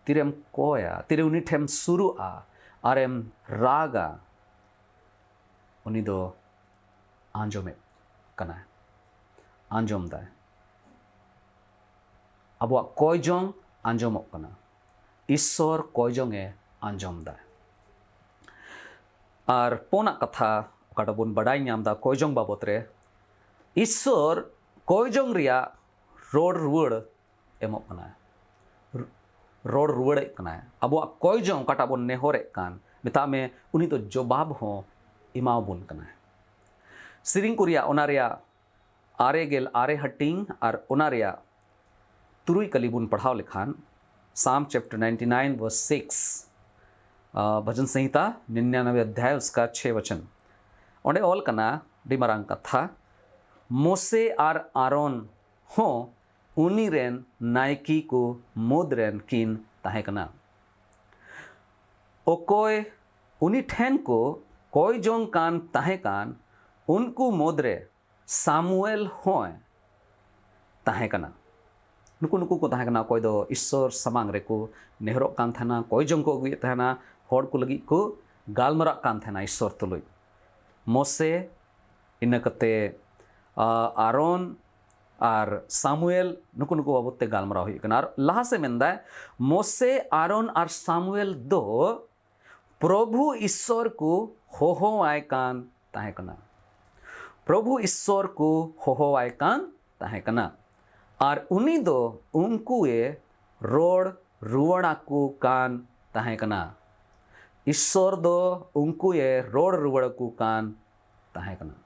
ᱛᱤᱨᱮᱢ ᱠᱚᱭᱟ, ᱛᱤᱨᱮ ᱩᱱᱤ ᱴᱷᱮᱱ ᱥᱩᱨᱩᱜᱼᱟ ᱟᱨᱮᱢ ᱨᱟᱜᱟ, ᱩᱱᱤ ᱫᱚ ᱟᱸᱡᱚᱢᱮᱫ ᱠᱟᱱᱟᱭ, ᱟᱸᱡᱚᱢ ᱫᱟᱭ᱾ ᱟᱵᱚᱣᱟᱜ ᱠᱚᱭᱡᱚᱝ ᱟᱸᱡᱚᱢᱚᱜ ᱠᱟᱱᱟ᱾ ᱤᱥᱥᱚᱨ ᱠᱚᱭᱡᱚᱝ ᱮ ᱟᱸᱡᱚᱢ ᱫᱟᱭ᱾ ᱟᱨ ᱯᱳᱱᱟᱜ ᱠᱟᱛᱷᱟ ᱚᱠᱟᱴᱟᱜ ᱵᱚᱱ ᱵᱟᱰᱟᱭ ᱧᱟᱢ ᱫᱟ ᱠᱚᱭᱡᱚᱝ ᱵᱟᱵᱚᱛ ᱨᱮ, ᱤᱥᱥᱚᱨ ᱠᱚᱭᱡᱚᱝ ᱨᱮᱭᱟᱜ ᱨᱚᱲ ᱨᱩᱣᱟᱹᱲ ᱮᱢᱚᱜ ᱠᱟᱱᱟᱭ᱾ ᱨᱚᱲ ᱨᱩᱣᱟᱹᱲᱮᱫ ᱠᱟᱱᱟᱭ᱾ ᱟᱵᱚᱣᱟᱜ ᱠᱚᱭᱡᱚᱝ ᱚᱠᱟᱴᱟᱜ ᱵᱚᱱ ᱱᱮᱦᱚᱨᱮᱫ ᱠᱟᱱ, ᱢᱮᱛᱟᱜ ᱢᱮ, ᱩᱱᱤ ᱫᱚ ᱡᱚᱵᱟᱵ ᱦᱚᱸ ᱮᱢᱟᱣᱟᱵᱚᱱ ᱠᱟᱱᱟᱭ᱾ ᱥᱮᱨᱮᱧ ᱠᱚ ᱨᱮᱭᱟᱜ ᱚᱱᱟ ᱨᱮᱭᱟᱜ ᱟᱨᱮ ᱜᱮᱞ ᱟᱨᱮ ᱦᱟᱹᱴᱤᱧ ᱟᱨ ᱚᱱᱟ ᱨᱮᱭᱟᱜ ᱛᱩᱨᱩᱭ ᱠᱟᱹᱞᱤ ᱵᱚᱱ ᱯᱟᱲᱦᱟᱣ ᱞᱮᱠᱷᱟᱱ, Psalm chapter ninety nine verse six, ᱟᱸ, ᱵᱷᱟᱡᱚᱱ ᱥᱚᱝᱦᱤᱛᱟ ᱱᱤᱱᱭᱟᱱᱵᱮ ᱚᱫᱷᱭᱟᱭ, ᱩᱥᱠᱟ ᱪᱷᱮ ᱵᱚᱪᱚᱱ᱾ ᱚᱸᱰᱮ ᱚᱞ ᱠᱟᱱᱟ ᱟᱹᱰᱤ ᱢᱟᱨᱟᱝ ᱠᱟᱛᱷᱟ, ᱢᱳᱥᱮ ᱟᱨ ᱟᱨᱚᱱ ᱦᱚᱸ ᱩᱱᱤ ᱨᱮᱱ ᱱᱟᱭᱠᱤ ᱠᱚ ᱢᱩᱫᱽ ᱨᱮᱱ ᱠᱤᱱ ᱛᱟᱦᱮᱸ ᱠᱟᱱᱟ᱾ ᱚᱠᱚᱭ ᱩᱱᱤ ᱴᱷᱮᱱ ᱠᱚ ᱠᱚᱭ ᱡᱚᱝ ᱠᱟᱱ ᱛᱟᱦᱮᱸ ᱠᱟᱱ, ᱩᱱᱠᱩ ᱢᱩᱫᱽᱨᱮ ᱥᱟᱢᱩᱭᱮᱞ ᱦᱚᱸᱭ ᱛᱟᱦᱮᱸ ᱠᱟᱱᱟ᱾ ᱱᱩᱠᱩ, ᱱᱩᱠᱩ ᱠᱚ ᱛᱟᱦᱮᱸ ᱠᱟᱱᱟ ᱚᱠᱚᱭ ᱫᱚ ᱤᱥᱥᱚᱨ ᱥᱟᱢᱟᱝ ᱨᱮᱠᱚ ᱱᱮᱦᱚᱨᱚᱜ ᱠᱟᱱ ᱛᱟᱦᱮᱱᱟ, ᱠᱚᱭ ᱡᱚᱝ ᱠᱚ ᱟᱹᱜᱩᱭᱮᱫ ᱛᱟᱦᱮᱱᱟ, ᱦᱚᱲ ᱠᱚ ᱞᱟᱹᱜᱤᱫ ᱠᱚ ᱜᱟᱞᱢᱟᱨᱟᱜ ᱠᱟᱱ ᱛᱟᱦᱮᱱᱟ ᱤᱥᱥᱚᱨ ᱛᱩᱞᱩᱡ᱾ ᱢᱳᱥᱮ ᱤᱱᱟᱹ ᱠᱟᱛᱮ ᱟᱨᱚᱱ ᱟᱨ ᱥᱟᱢᱩᱭᱮᱞ, ᱱᱩᱠᱩ ᱱᱩᱠᱩ ᱵᱟᱵᱚᱫ ᱛᱮ ᱜᱟᱞᱢᱟᱨᱟᱣ ᱦᱩᱭᱩᱜ ᱠᱟᱱᱟ᱾ ᱟᱨ ᱞᱟᱦᱟ ᱥᱮᱫ ᱢᱮᱱᱫᱟᱭ, ᱢᱳᱥᱮ, ᱟᱨᱚᱱ ᱟᱨ ᱥᱟᱢᱩᱭᱮᱞ ᱫᱚ ᱯᱨᱚᱵᱷᱩ ᱤᱥᱥᱚᱨ ᱠᱚ ᱦᱚᱦᱚᱣᱟᱭ ᱠᱟᱱ ᱛᱟᱦᱮᱸ ᱠᱟᱱᱟ᱾ ᱯᱨᱚᱵᱷᱩ ᱤᱥᱥᱚᱨ ᱠᱚ ᱦᱚᱦᱚᱣᱟᱭ ᱠᱟᱱ ᱛᱟᱦᱮᱸ ᱠᱟᱱᱟ᱾ ᱟᱨ ᱩᱱᱤ ᱫᱚ ᱩᱱᱠᱩᱭᱮ ᱨᱚᱲ ᱨᱩᱣᱟᱹᱲ ᱟᱠᱚ ᱠᱟᱱ ᱛᱟᱦᱮᱸ ᱠᱟᱱᱟ᱾ ᱤᱥᱥᱚᱨ ᱫᱚ ᱩᱱᱠᱩᱭᱮ ᱨᱚᱲ ᱨᱩᱣᱟᱹᱲ ᱟᱠᱚ ᱠᱟᱱ ᱛᱟᱦᱮᱸ ᱠᱟᱱᱟ᱾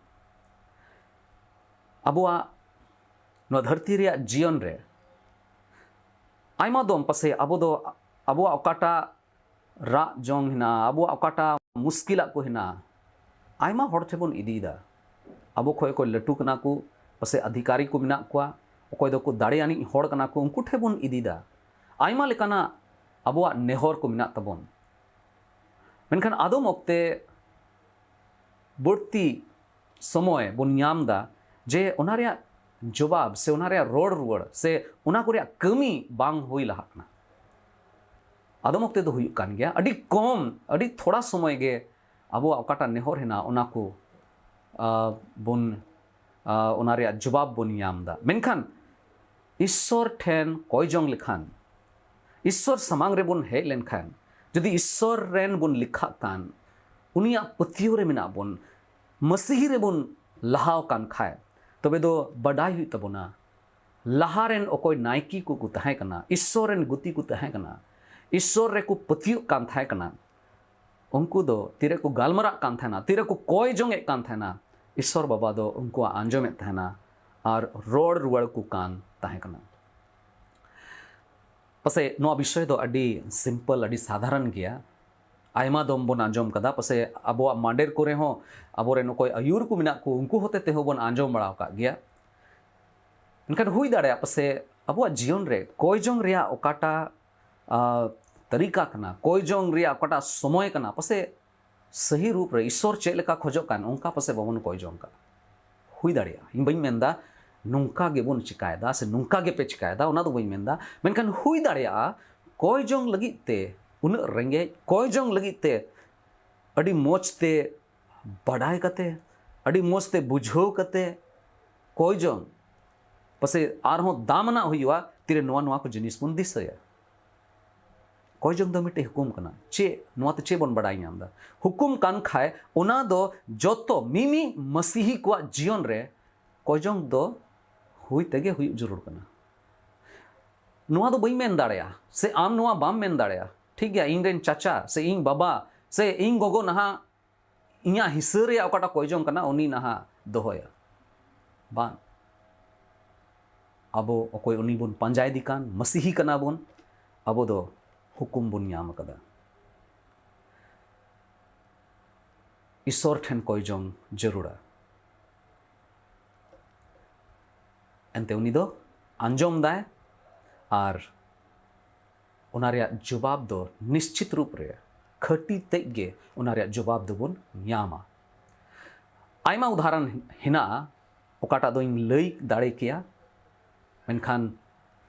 ᱟᱵᱚᱣᱟᱜ ᱱᱚᱣᱟ ᱫᱷᱟᱹᱨᱛᱤ ᱨᱮᱭᱟᱜ ᱡᱤᱭᱚᱱ ᱨᱮ ᱟᱭᱢᱟ ᱫᱚᱢ ᱯᱟᱥᱮ ᱟᱵᱚ ᱫᱚ ᱟᱵᱚᱣᱟᱜ ᱚᱠᱟᱴᱟᱜ ᱨᱟᱜ ᱡᱚᱝ ᱦᱮᱱᱟᱜᱼᱟ, ᱟᱵᱚᱣᱟᱜ ᱚᱠᱟᱴᱟᱜ ᱢᱩᱥᱠᱤᱞᱟᱜ ᱠᱚ ᱦᱮᱱᱟᱜᱼᱟ, ᱟᱭᱢᱟ ᱦᱚᱲ ᱴᱷᱮᱱ ᱵᱚᱱ ᱤᱫᱤᱭᱮᱫᱟ᱾ ᱟᱵᱚ ᱠᱷᱚᱱ ᱚᱠᱚᱭ ᱞᱟᱹᱴᱩ ᱠᱟᱱᱟ ᱠᱚ, ᱯᱟᱥᱮ ᱚᱫᱷᱤᱠᱟᱨᱤ ᱠᱚ ᱢᱮᱱᱟᱜ ᱠᱚᱣᱟ, ᱚᱠᱚᱭ ᱫᱚᱠᱚ ᱫᱟᱲᱮᱭᱟᱱᱤᱡ ᱦᱚᱲ ᱠᱟᱱᱟ ᱠᱚ, ᱩᱱᱠᱩ ᱴᱷᱮᱱ ᱵᱚᱱ ᱤᱫᱤᱭᱮᱫᱟ᱾ ᱟᱭᱢᱟ ᱞᱮᱠᱟᱱᱟᱜ ᱟᱵᱚᱣᱟᱜ ᱱᱮᱦᱚᱨ ᱠᱚ ᱢᱮᱱᱟᱜ ᱛᱟᱵᱚᱱ᱾ ᱢᱮᱱᱠᱷᱟᱱ ᱟᱫᱚᱢ ᱚᱠᱛᱮ ᱵᱟᱹᱲᱛᱤ ᱥᱚᱢᱚᱭ ᱵᱚᱱ ᱧᱟᱢ ᱮᱫᱟ ᱡᱮ ᱚᱱᱟ ᱨᱮᱭᱟᱜ ᱡᱚᱵᱟᱵ ᱥᱮ ᱚᱱᱟ ᱨᱮᱭᱟᱜ ᱨᱚᱲ ᱨᱩᱣᱟᱹᱲ ᱥᱮ ᱚᱱᱟ ᱠᱚ ᱨᱮᱭᱟᱜ ᱠᱟᱹᱢᱤ ᱵᱟᱝ ᱦᱩᱭ ᱞᱟᱦᱟᱜ ᱠᱟᱱᱟ᱾ ᱟᱫᱚᱢ ᱚᱠᱛᱮ ᱫᱚ ᱦᱩᱭᱩᱜ ᱠᱟᱱ ᱜᱮᱭᱟ, ᱟᱹᱰᱤ ᱠᱚᱢ, ᱟᱹᱰᱤ ᱛᱷᱚᱲᱟ ᱥᱚᱢᱚᱭ ᱜᱮ ᱟᱵᱚᱣᱟᱜ ᱚᱠᱟᱴᱟᱜ ᱱᱮᱦᱚᱨ ᱦᱮᱱᱟᱜ ᱚᱱᱟ ᱠᱚ ᱟᱸ, ᱵᱚᱱ ᱟᱸ, ᱚᱱᱟ ᱨᱮᱭᱟᱜ ᱡᱚᱵᱟᱵ ᱵᱚᱱ ᱧᱟᱢ ᱮᱫᱟ᱾ ᱢᱮᱱᱠᱷᱟᱱ ᱤᱥᱥᱚᱨ ᱴᱷᱮᱱ ᱠᱚᱭ ᱡᱚᱝ ᱞᱮᱠᱷᱟᱱ, ᱤᱥᱥᱚᱨ ᱥᱟᱢᱟᱝ ᱨᱮᱵᱚᱱ ᱦᱮᱡ ᱞᱮᱱᱠᱷᱟᱱ, ᱡᱩᱫᱤ ᱤᱥᱥᱚᱨ ᱨᱮᱱ ᱵᱚᱱ ᱞᱮᱠᱷᱟᱜ ᱠᱟᱱ, ᱩᱱᱤᱭᱟᱜ ᱯᱟᱹᱛᱭᱟᱹᱣ ᱨᱮ ᱢᱮᱱᱟᱜ ᱵᱚᱱ, ᱢᱟᱹᱥᱤᱦᱤ ᱨᱮᱵᱚᱱ ᱞᱟᱦᱟᱣ ᱠᱟᱱ ᱠᱷᱟᱡ, ᱛᱚᱵᱮ ᱫᱚ ᱵᱟᱰᱟᱭ ᱦᱩᱭᱩᱜ ᱛᱟᱵᱚᱱᱟ, ᱞᱟᱦᱟ ᱨᱮᱱ ᱚᱠᱚᱭ ᱱᱟᱭᱠᱮ ᱠᱚᱠᱚ ᱛᱟᱦᱮᱸ ᱠᱟᱱᱟ, ᱤᱥᱥᱚᱨ ᱨᱮᱱ ᱜᱩᱛᱤ ᱠᱚ ᱛᱟᱦᱮᱸ ᱠᱟᱱᱟ, ᱤᱥᱥᱚᱨ ᱨᱮᱠᱚ ᱯᱟᱹᱛᱭᱟᱹᱜ ᱠᱟᱱ ᱛᱟᱦᱮᱸ ᱠᱟᱱᱟ, ᱩᱱᱠᱩ ᱫᱚ ᱛᱤᱨᱮᱠᱚ ᱜᱟᱞᱢᱟᱨᱟᱜ ᱠᱟᱱ ᱛᱟᱦᱮᱱᱟ, ᱛᱤᱨᱮᱠᱚ ᱠᱚᱭ ᱡᱚᱝ ᱮᱫ ᱠᱟᱱ ᱛᱟᱦᱮᱱᱟ, ᱤᱥᱥᱚᱨ ᱵᱟᱵᱟ ᱫᱚ ᱩᱱᱠᱩᱣᱟᱜ ᱟᱸᱡᱚᱢᱮᱫ ᱛᱟᱦᱮᱱᱟ ᱟᱨ ᱨᱚᱲ ᱨᱩᱣᱟᱹᱲ ᱠᱚ ᱠᱟᱱ ᱛᱟᱦᱮᱸ ᱠᱟᱱᱟ᱾ ᱯᱟᱥᱮᱡ ᱱᱚᱣᱟ ᱵᱤᱥᱚᱭ ᱫᱚ ᱟᱹᱰᱤ simple, ᱟᱹᱰᱤ ᱥᱟᱫᱷᱟᱨᱚᱱ ᱜᱮᱭᱟ᱾ ᱟᱭᱢᱟ ᱫᱚᱢ ᱵᱚᱱ ᱟᱸᱡᱚᱢ ᱠᱟᱫᱟ, ᱯᱟᱥᱮᱡ ᱟᱵᱚᱣᱟᱜ ᱢᱟᱰᱮᱨ ᱠᱚᱨᱮ ᱦᱚᱸ ᱟᱵᱚᱨᱮᱱ ᱚᱠᱚᱭ ᱟᱹᱭᱩᱨ ᱠᱚ ᱢᱮᱱᱟᱜ ᱠᱚ, ᱩᱱᱠᱩ ᱦᱚᱛᱮ ᱛᱮᱦᱚᱸ ᱵᱚᱱ ᱟᱸᱡᱚᱢ ᱵᱟᱲᱟ ᱟᱠᱟᱫ ᱜᱮᱭᱟ᱾ ᱢᱮᱱᱠᱷᱟᱱ ᱦᱩᱭ ᱫᱟᱲᱮᱭᱟᱜᱼᱟ ᱯᱟᱥᱮᱡ ᱟᱵᱚᱣᱟᱜ ᱡᱤᱭᱚᱱ ᱨᱮ ᱠᱚᱭ ᱡᱚᱝ ᱨᱮᱭᱟᱜ ᱚᱠᱟᱴᱟᱜ ᱟᱸ, ᱛᱟᱹᱨᱤᱠᱟ ᱠᱟᱱᱟ, ᱠᱚᱭ ᱡᱚᱝ ᱨᱮᱭᱟᱜ ᱚᱠᱟᱴᱟᱜ ᱥᱚᱢᱚᱭ ᱠᱟᱱᱟ, ᱯᱟᱥᱮᱡ ᱥᱟᱹᱦᱤ ᱨᱩᱯ ᱨᱮ ᱤᱥᱥᱚᱨ ᱪᱮᱫ ᱞᱮᱠᱟ ᱠᱷᱚᱡᱚᱜ ᱠᱟᱱ, ᱚᱱᱠᱟ ᱯᱟᱥᱮᱡ ᱵᱟᱵᱚᱱ ᱠᱚᱭ ᱡᱚᱝ ᱠᱟᱱᱟ᱾ ᱦᱩᱭ ᱫᱟᱲᱮᱭᱟᱜᱼᱟ, ᱤᱧ ᱵᱟᱹᱧ ᱢᱮᱱᱫᱟ ᱱᱚᱝᱠᱟ ᱜᱮᱵᱚᱱ ᱪᱤᱠᱟᱭᱮᱫᱟ ᱥᱮ ᱱᱚᱝᱠᱟ ᱜᱮᱯᱮ ᱪᱤᱠᱟᱭᱮᱫᱟ, ᱚᱱᱟ ᱫᱚ ᱵᱟᱹᱧ ᱢᱮᱱᱫᱟ᱾ ᱢᱮᱱᱠᱷᱟᱱ ᱦᱩᱭ ᱫᱟᱲᱮᱭᱟᱜᱼᱟ ᱠᱚᱭ ᱡᱚᱝ ᱞᱟᱹᱜᱤᱫ ᱛᱮ, ᱩᱱᱟᱹᱜ ᱨᱮᱸᱜᱮᱡ, ᱠᱚᱭ ᱡᱚᱝ ᱞᱟᱹᱜᱤᱫ ᱛᱮ ᱟᱹᱰᱤ ᱢᱚᱡᱽ ᱛᱮ ᱵᱟᱰᱟᱭ ᱠᱟᱛᱮ, ᱟᱹᱰᱤ ᱢᱚᱡᱽ ᱛᱮ ᱵᱩᱡᱷᱟᱹᱣ ᱠᱟᱛᱮ ᱠᱚᱭ ᱡᱚᱝ ᱯᱟᱥᱮ ᱟᱨᱦᱚᱸ ᱫᱟᱢᱟᱱᱟᱜ ᱦᱩᱭᱩᱜᱼᱟ᱾ ᱛᱤᱨᱮ ᱱᱚᱣᱟ ᱱᱚᱣᱟ ᱠᱚ ᱡᱤᱱᱤᱥ ᱵᱚᱱ ᱫᱤᱥᱟᱹᱭᱟ᱾ ᱠᱚᱭ ᱡᱚᱝ ᱫᱚ ᱢᱤᱫᱴᱮᱡ ᱦᱩᱠᱩᱢ ᱠᱟᱱᱟ᱾ ᱪᱮᱫ ᱱᱚᱣᱟ ᱛᱮ ᱪᱮᱫ ᱵᱚᱱ ᱵᱟᱰᱟᱭ ᱧᱟᱢ ᱮᱫᱟ? ᱦᱩᱠᱩᱢ ᱠᱟᱱ ᱠᱷᱟᱡ ᱚᱱᱟ ᱫᱚ ᱡᱚᱛᱚ ᱢᱤᱢᱤ ᱢᱟᱹᱥᱤᱦᱤ ᱠᱚᱣᱟᱜ ᱡᱤᱭᱚᱱ ᱨᱮ ᱠᱚᱭ ᱡᱚᱝ ᱫᱚ ᱦᱩᱭ ᱛᱮᱜᱮ ᱦᱩᱭᱩᱜ ᱡᱟᱹᱨᱩᱲ ᱠᱟᱱᱟ᱾ ᱱᱚᱣᱟ ᱫᱚ ᱵᱟᱹᱧ ᱢᱮᱱ ᱫᱟᱲᱮᱭᱟᱜᱼᱟ, ᱥᱮ ᱟᱢ ᱱᱚᱣᱟ ᱵᱟᱢ ᱢᱮᱱ ᱫᱟᱲᱮᱭᱟᱜᱼᱟ᱾ ᱴᱷᱤᱠ ᱜᱮᱭᱟ, ᱤᱧ ᱨᱮᱱ ᱪᱟᱪᱟ ᱥᱮ ᱤᱧ ᱵᱟᱵᱟ ᱥᱮ ᱤᱧ ᱜᱚᱜᱚ ᱱᱟᱦᱟᱜ ᱤᱧᱟᱹᱜ ᱦᱤᱥᱟᱹ ᱨᱮᱭᱟᱜ ᱚᱠᱟᱴᱟᱜ ᱠᱚᱭ ᱡᱚᱝ ᱠᱟᱱᱟ, ᱩᱱᱤ ᱱᱟᱦᱟᱜ ᱫᱚᱦᱚᱭᱟ᱾ ᱵᱟᱝ, ᱟᱵᱚ ᱚᱠᱚᱭ ᱩᱱᱤ ᱵᱚᱱ ᱯᱟᱸᱡᱟ ᱤᱫᱤ ᱠᱟᱱ, ᱢᱟᱹᱥᱤᱦᱤ ᱠᱟᱱᱟ ᱵᱚᱱ, ᱟᱵᱚ ᱫᱚ ᱦᱩᱠᱩᱢ ᱵᱚᱱ ᱧᱟᱢ ᱟᱠᱟᱫᱟ᱾ ᱤᱥᱚᱨ ᱴᱷᱮᱱ ᱠᱚᱭ ᱡᱚᱝ ᱡᱟᱹᱨᱩᱲᱟ᱾ ᱮᱱᱛᱮ ᱩᱱᱤ ᱫᱚ ᱟᱸᱡᱚᱢ ᱫᱟᱭ ᱟᱨ ᱚᱱᱟ ᱨᱮᱭᱟᱜ ᱡᱚᱵᱟᱵ ᱫᱚ ᱱᱤᱥᱪᱤᱛ ᱨᱩᱯ ᱨᱮ ᱠᱷᱟᱹᱴᱤ ᱛᱮᱫ ᱜᱮ ᱚᱱᱟ ᱨᱮᱭᱟᱜ ᱡᱚᱵᱟᱵ ᱫᱚᱵᱚᱱ ᱧᱟᱢᱟ᱾ ᱟᱭᱢᱟ ᱩᱫᱟᱦᱚᱨᱚᱱ ᱦᱮᱱᱟᱜᱼᱟ, ᱚᱠᱟᱴᱟᱜ ᱫᱚᱧ ᱞᱟᱹᱭ ᱫᱟᱲᱮ ᱠᱮᱭᱟ, ᱢᱮᱱᱠᱷᱟᱱ